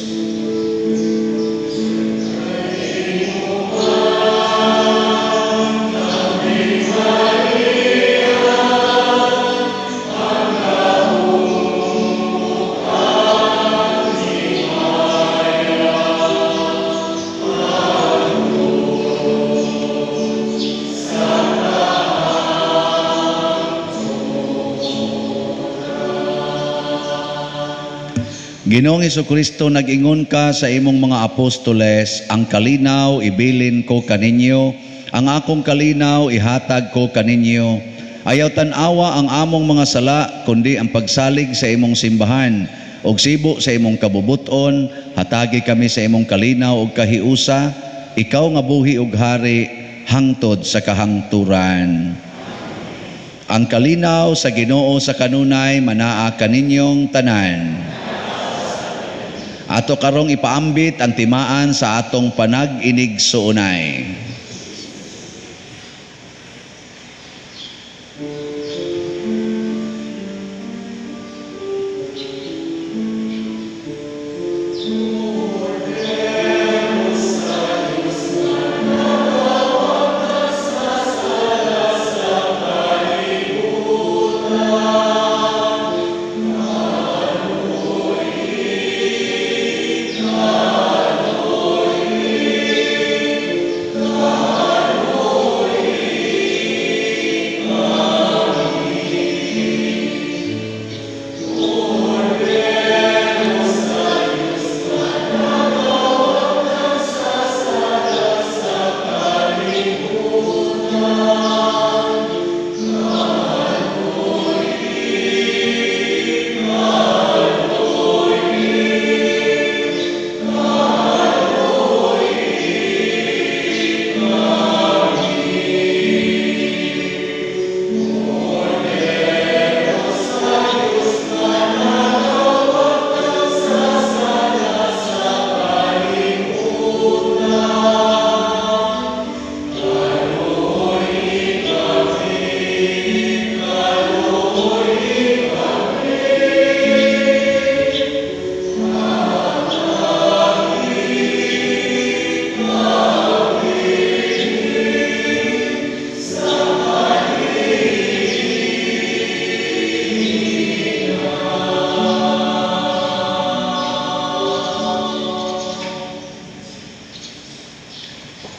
Ginoong Hesukristo, nag-ingon ka sa imong mga apostoles, ang kalinaw ibilin ko kaninyo, ang akong kalinaw ihatag ko kaninyo. Ayaw tan-awa ang among mga sala, kundi ang pagsalig sa imong simbahan, og sibo sa imong kabubuton, hatagi kami sa imong kalinaw og kahiusa, ikaw nga buhi og hari, hangtod sa kahangturan. Ang kalinaw sa Ginoo sa kanunay manaa kaninyong tanan. Ato karong ipaambit ang timaan sa atong panag-inigsuonay.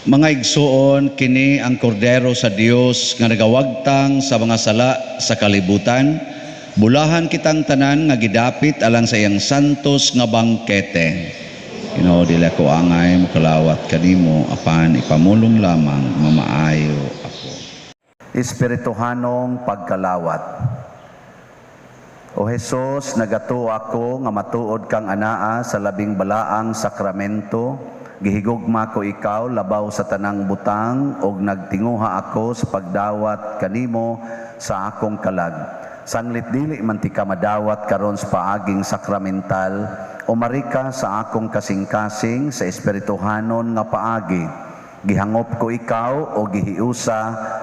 Mga igsuon, kini ang kordero sa Dios nga nagawagtang sa mga sala sa kalibutan. Bulahan kitang tanan nga gidapit alang sa iyang santos nga bangkete. Ginoo, dili ako angay mokalawat kanimo, apan ipamulong lamang mamaayo ako. Espirituhanong pagkalawat. O Hesus, nagatuo ako nga matuod kang anaa sa labing balaang sakramento. Gihigugma ko ikaw labaw sa tanang butang og nagtinguha ako sa pagdawat kanimo sa akong kalag. Sanglit dili man ti ka madawat karon sa paaging sakramental, umari ka sa akong kasing-kasing sa espirituhanon nga paagi. Gihangop ko ikaw o gihiusa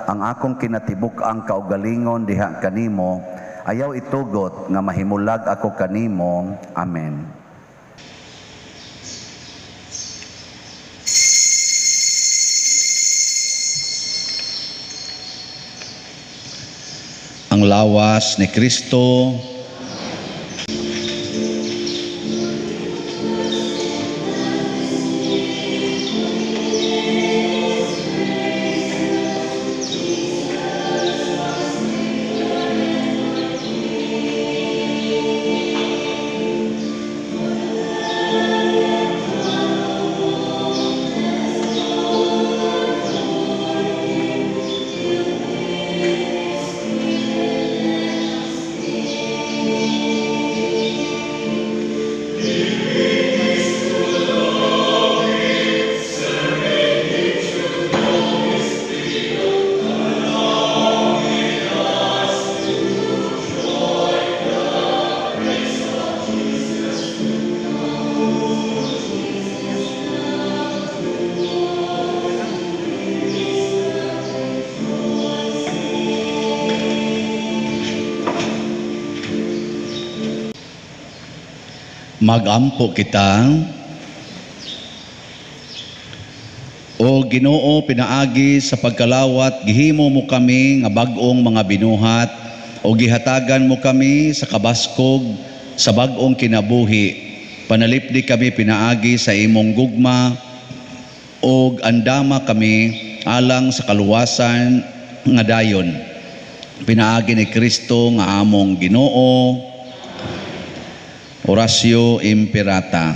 ang akong kinatibuk-ang kaugalingon diha kanimo. Ayaw itugot nga mahimulag ako kanimo. Amen. Ang lawas ni Kristo. Magampo kita. O Ginoo, pinaagi sa pagkalawat gihimo mo kami nga bag-ong mga binuhat o gihatagan mo kami sa kabaskog sa bag-ong kinabuhi. Panalipdi kami pinaagi sa imong gugma og andama kami alang sa kaluwasan nga dayon. Pinaagi ni Kristo nga among Ginoo. Oratio Imperata.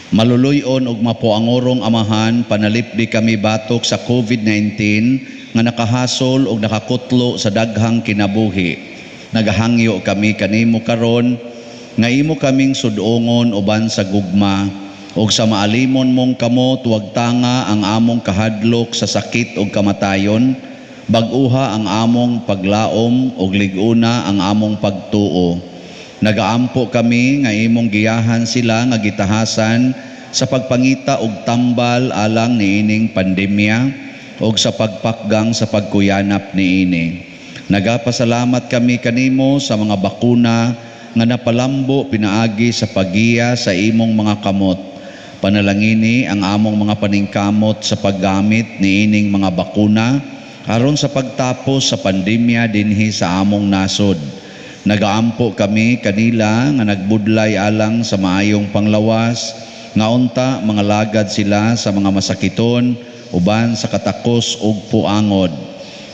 Maluluy-on ug mapuangorong Amahan, panalipdi kami batok sa COVID-19 nga nakahasol ug nakakutlo sa daghang kinabuhi. Nagahangyo kami kanimo karon nga imo kaming sudongon uban sa gugma ug sa maalimon mong kamot wagtanga ang among kahadlok sa sakit ug kamatayon, bag-uha ang among paglaom ug lig-una ang among pagtuo. Nagaampo kami nga imong giyahan sila nga gitahasan sa pagpangita og tambal alang niining pandemya ug sa pagpakgang sa pagkuyanap niini. Nagapasalamat kami kanimo sa mga bakuna nga napalambo pinaagi sa paggiya sa imong mga kamot. Panalangini ang among mga paningkamot sa paggamit niining mga bakuna aron sa pagtapos sa pandemya dinhi sa among nasod. Nagaampo kami kanila nga nagbudlay alang sa maayong panglawas, nga unta mga lagad sila sa mga masakiton uban sa katakos ug puangod.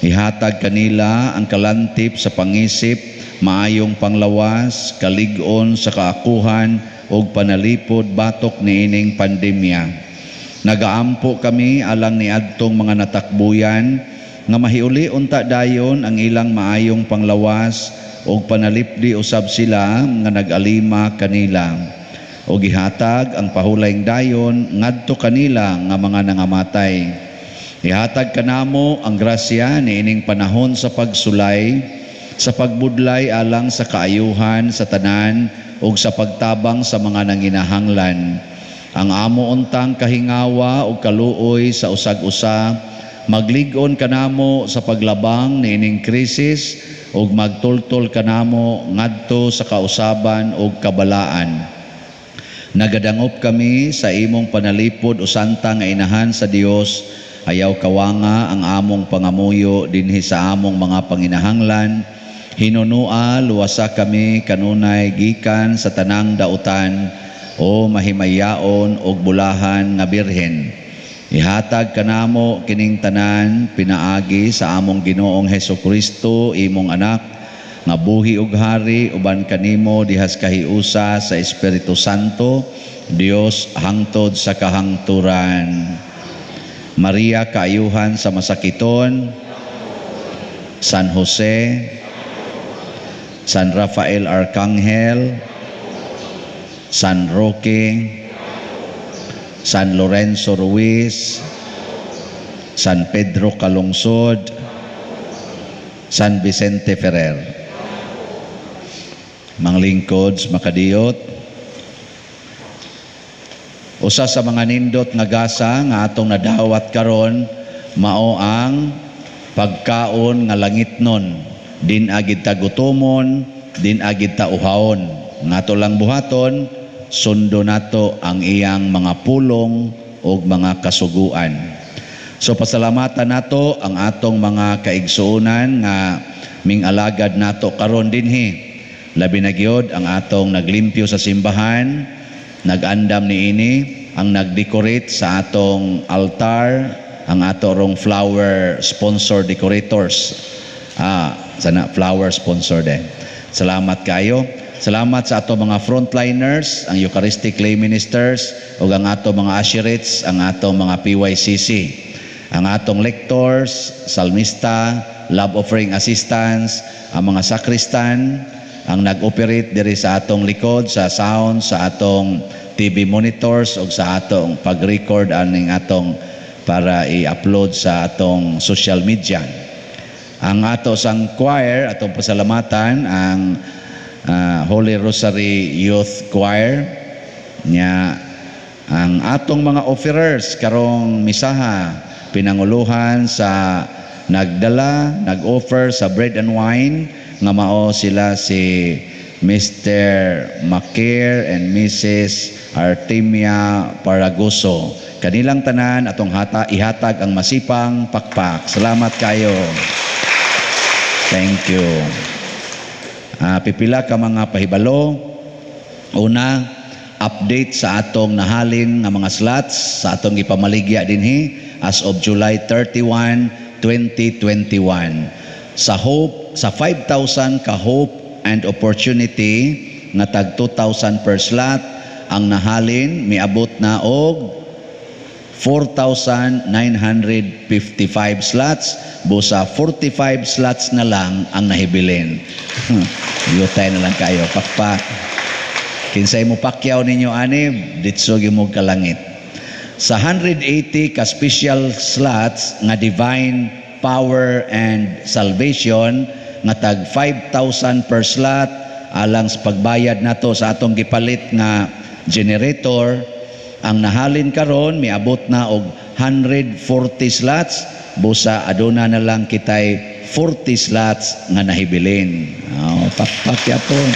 Ihatag kanila ang kalantip sa pangisip, maayong panglawas, kalig-on sa kaakuhan ug panalipod batok niining pandemya. Nagaampo kami alang niadtong mga natakbuyan nga mahiuli unta dayon ang ilang maayong panglawas ug panalipdi usab sila nga nag-alima kanila. Ug gihatag ang pahulayng dayon ngadto kanila nga mga nangamatay. Ihatag kanamo ang grasya niining panahon sa pagsulay, sa pagbudlay alang sa kaayuhan sa tanan ug sa pagtabang sa mga nanginahanglan. Ang amo untang kahingawa ug kaluoy sa usag-usa maglig-on kanamo sa paglabang niining krisis ug magtultol kanamo ngadto sa kausaban ug kabalaan. Nagadangop kami sa imong panalipod o santa nga inahan sa Dios. Ayaw kawanga ang among pangamuyo dinhi sa among mga panginahanglan. Hinunua luwasa kami kanunay gikan sa tanang dautan o mahimayaon og bulahan nga birhen. Ihatag kanamo kining tanan pinaagi sa among Ginoong Hesukristo, imong anak, nga buhi ug hari uban kanimo dihas kahiusa sa Espiritu Santo, Dios hangtod sa kahangturan. Maria kaayuhan sa masakiton, San Jose, San Rafael Arcangel, San Roque, San Lorenzo Ruiz, San Pedro Calungsod, San Vicente Ferrer. Manglingkod makadiyot, usa sa mga nindot nga gasa nga atong nadawat karon mao ang pagkaon nga langitnon. Din agid ta gutomon, din agid ta uhawon. Nga ato lang buhaton, sundo nato ang iyang mga pulong ug mga kasuguan. So pasalamatan nato ang atong mga kaigsuonan nga ming-alagad nato karon dinhi. Labi na gyud ang atong naglimpyo sa simbahan, nag-andam niini, ang nag-decorate sa atong altar, ang ato rong flower sponsor decorators. Sana flower sponsor din. Salamat kayo. Salamat sa ato mga frontliners, ang Eucharistic lay ministers, ug ang ato mga usherates, ang ato mga PYCC, ang atong lectors, salmista, love offering assistants, ang mga sacristan, ang nag-operate diri sa atong likod, sa sound, sa atong TV monitors, ug sa atong pag-record aning atong para i-upload sa atong social media. Ang ato sang choir, atong pasalamatan, ang Holy Rosary Youth Choir, nya ang atong mga offerers karong misaha, pinanguluhan sa nagdala, nag-offer sa bread and wine, nga mao sila si Mr. Makir and Mrs. Artemia Paragoso. Kanilang tanan atong hata ihatag ang masipang pakpak. Salamat kayo. Thank you. Pipila ka mga pahibalo. Una, update sa atong nahalin nga mga slots sa atong gipamaligya dinhi as of July 31, 2021. Sa Hope, sa 5,000 ka Hope and Opportunity nga tag 2,000 per slot, ang nahalin miabot na og 4,955 slots, busa 45 slots na lang ang nahibilin. Yutay na lang kayo, pakpak. Kinsay mo pakyaw ninyo ani, ditso gyud mo kalangit. Sa 180 ka special slots nga Divine Power and Salvation nga tag 5,000 per slot, alang sa pagbayad nato sa atong gipalit nga generator, ang nahalin karon miabot na og 140 slots, busa aduna na lang kitay 40 slots nga nahibilin. Oh, pakpak yapon.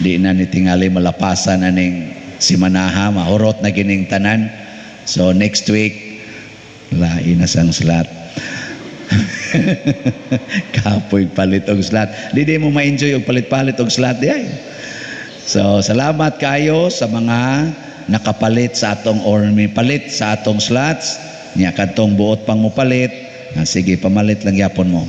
Di na ni tingali malapasan aning simanaha, mahurot na gining tanan. So next week lain na sang slot. Kapoy palit og slot. Di mo ma-enjoy og palit-palit og slot di ay. So salamat kayo sa mga nakapalit sa atong or may palit sa atong slots. Nya kadtong buot pang mopalit, sige, pamalit lang yapon mo.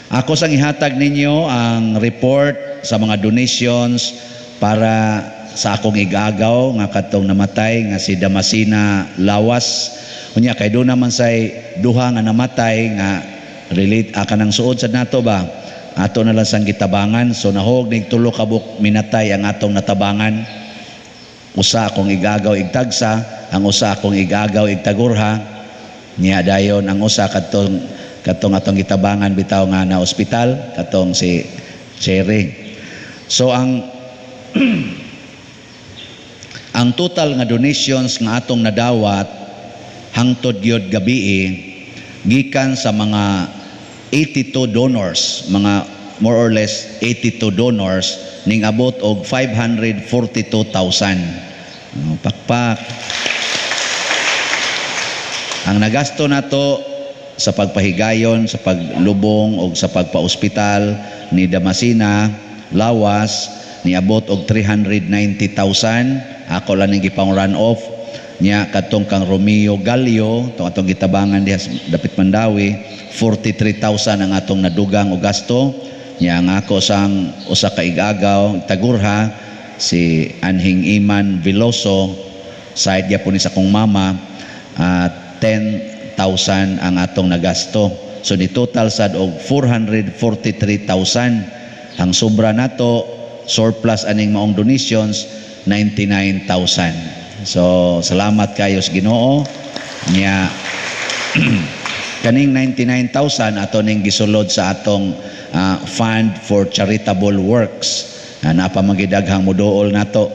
Ako sang ihatag ninyo ang report sa mga donations para sa akong igagaw nga kadtong namatay nga si Damasina Lawas. Unya kay do naman say duha nga namatay nga relate kanang suod sad nato ba. Ato na lang sang gitabangan. So nahog nig tulo ka buok minatay ang atong natabangan. Usa akong igagaw igtagsa, ang usa akong igagaw igtagurha. Niya dayon ang usa katong atong gitabangan bitaw nga na ospital, katong si Cherry. So ang total nga donations nga atong nadawat hangtod gyud gabii gikan sa mga 82 donors, mga more or less 82 donors, ning abot og 542,000. Oh, pakpak. Ang nagasto nato sa pagpahigayon, sa paglubong og sa pagpaospital ni Damasina Lawas niabot og 390,000. Ako lang ning gipang run off niya. Kadtong kang Romeo Gallo, tong atong gitabangan diha sa dapit Mandawi, 43,000 ang atong nadugang og gasto niya. Ang ako sang usa ka igagaw tagurha, si Anhing Iman Veloso, side gyapon ni sa akong mama, at 10,000 ang atong nagasto. So ni total sad og 443,000. Ang sobra nato, surplus aning maong donations, 99,000. So salamat kayo sa Ginoo. Nya kaning 99,000 ato ning gisulod sa atong fund for charitable works. Napa magidaghang moduol nato.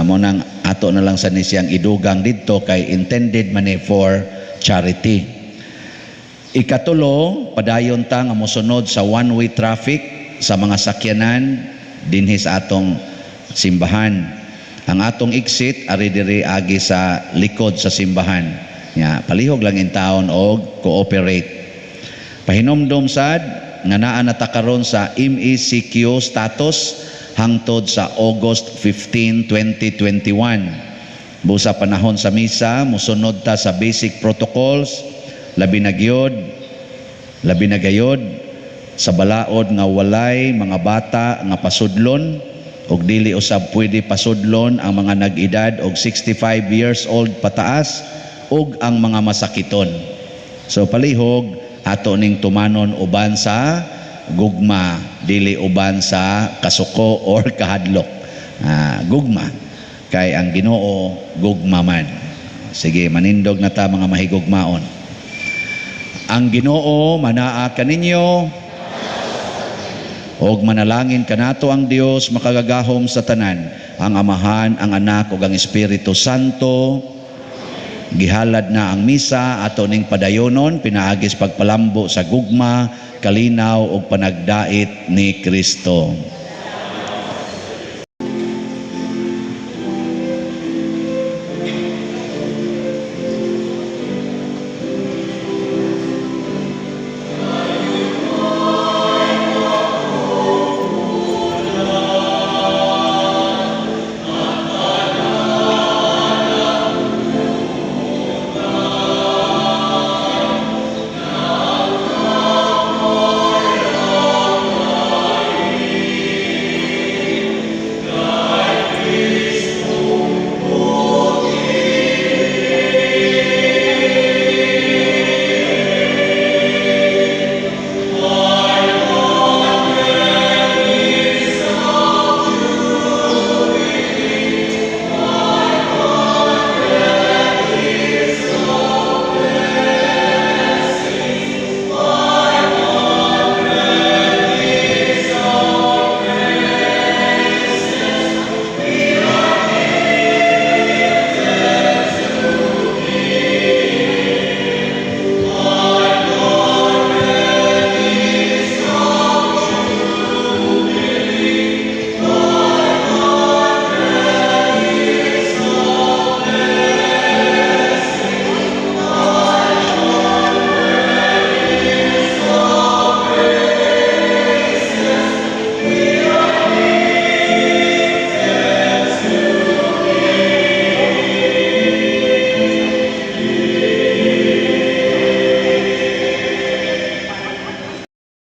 Mo nang ato na lang sa ni siyang idugang didto kay intended man ni for charity. Ikatulo, padayon ta nga mosunod sa one-way traffic sa mga sakyanan dinhi sa atong simbahan. Ang atong exit ari diri agi sa likod sa simbahan. Nya palihog lang in taon og cooperate. Pahinomdom sad nga naa na ta karon sa MECQ status hangtod sa August 15, 2021. Busa panahon sa misa, musunod ta sa basic protocols, labi na gayod sa balaod nga walay mga bata nga pasudlon og dili usab pwede pasudlon ang mga nag-edad og 65 years old pataas ug ang mga masakiton. So palihog ato ning tumanon uban sa gugma, dili uban sa kasuko or kahadlok. Gugma kay ang Ginoo gugma man. Sige, manindog na ta, mga mahigugmaon. Ang Ginoo manaa kaninyo og manalangin kanato ang Dios makagagahom sa tanan, ang Amahan, ang Anak ug ang Espiritu Santo. Gihalad na ang misa, ato ning padayonon pinaagi sa pagpalambo sa gugma, kalinaw ug panagdait ni Kristo.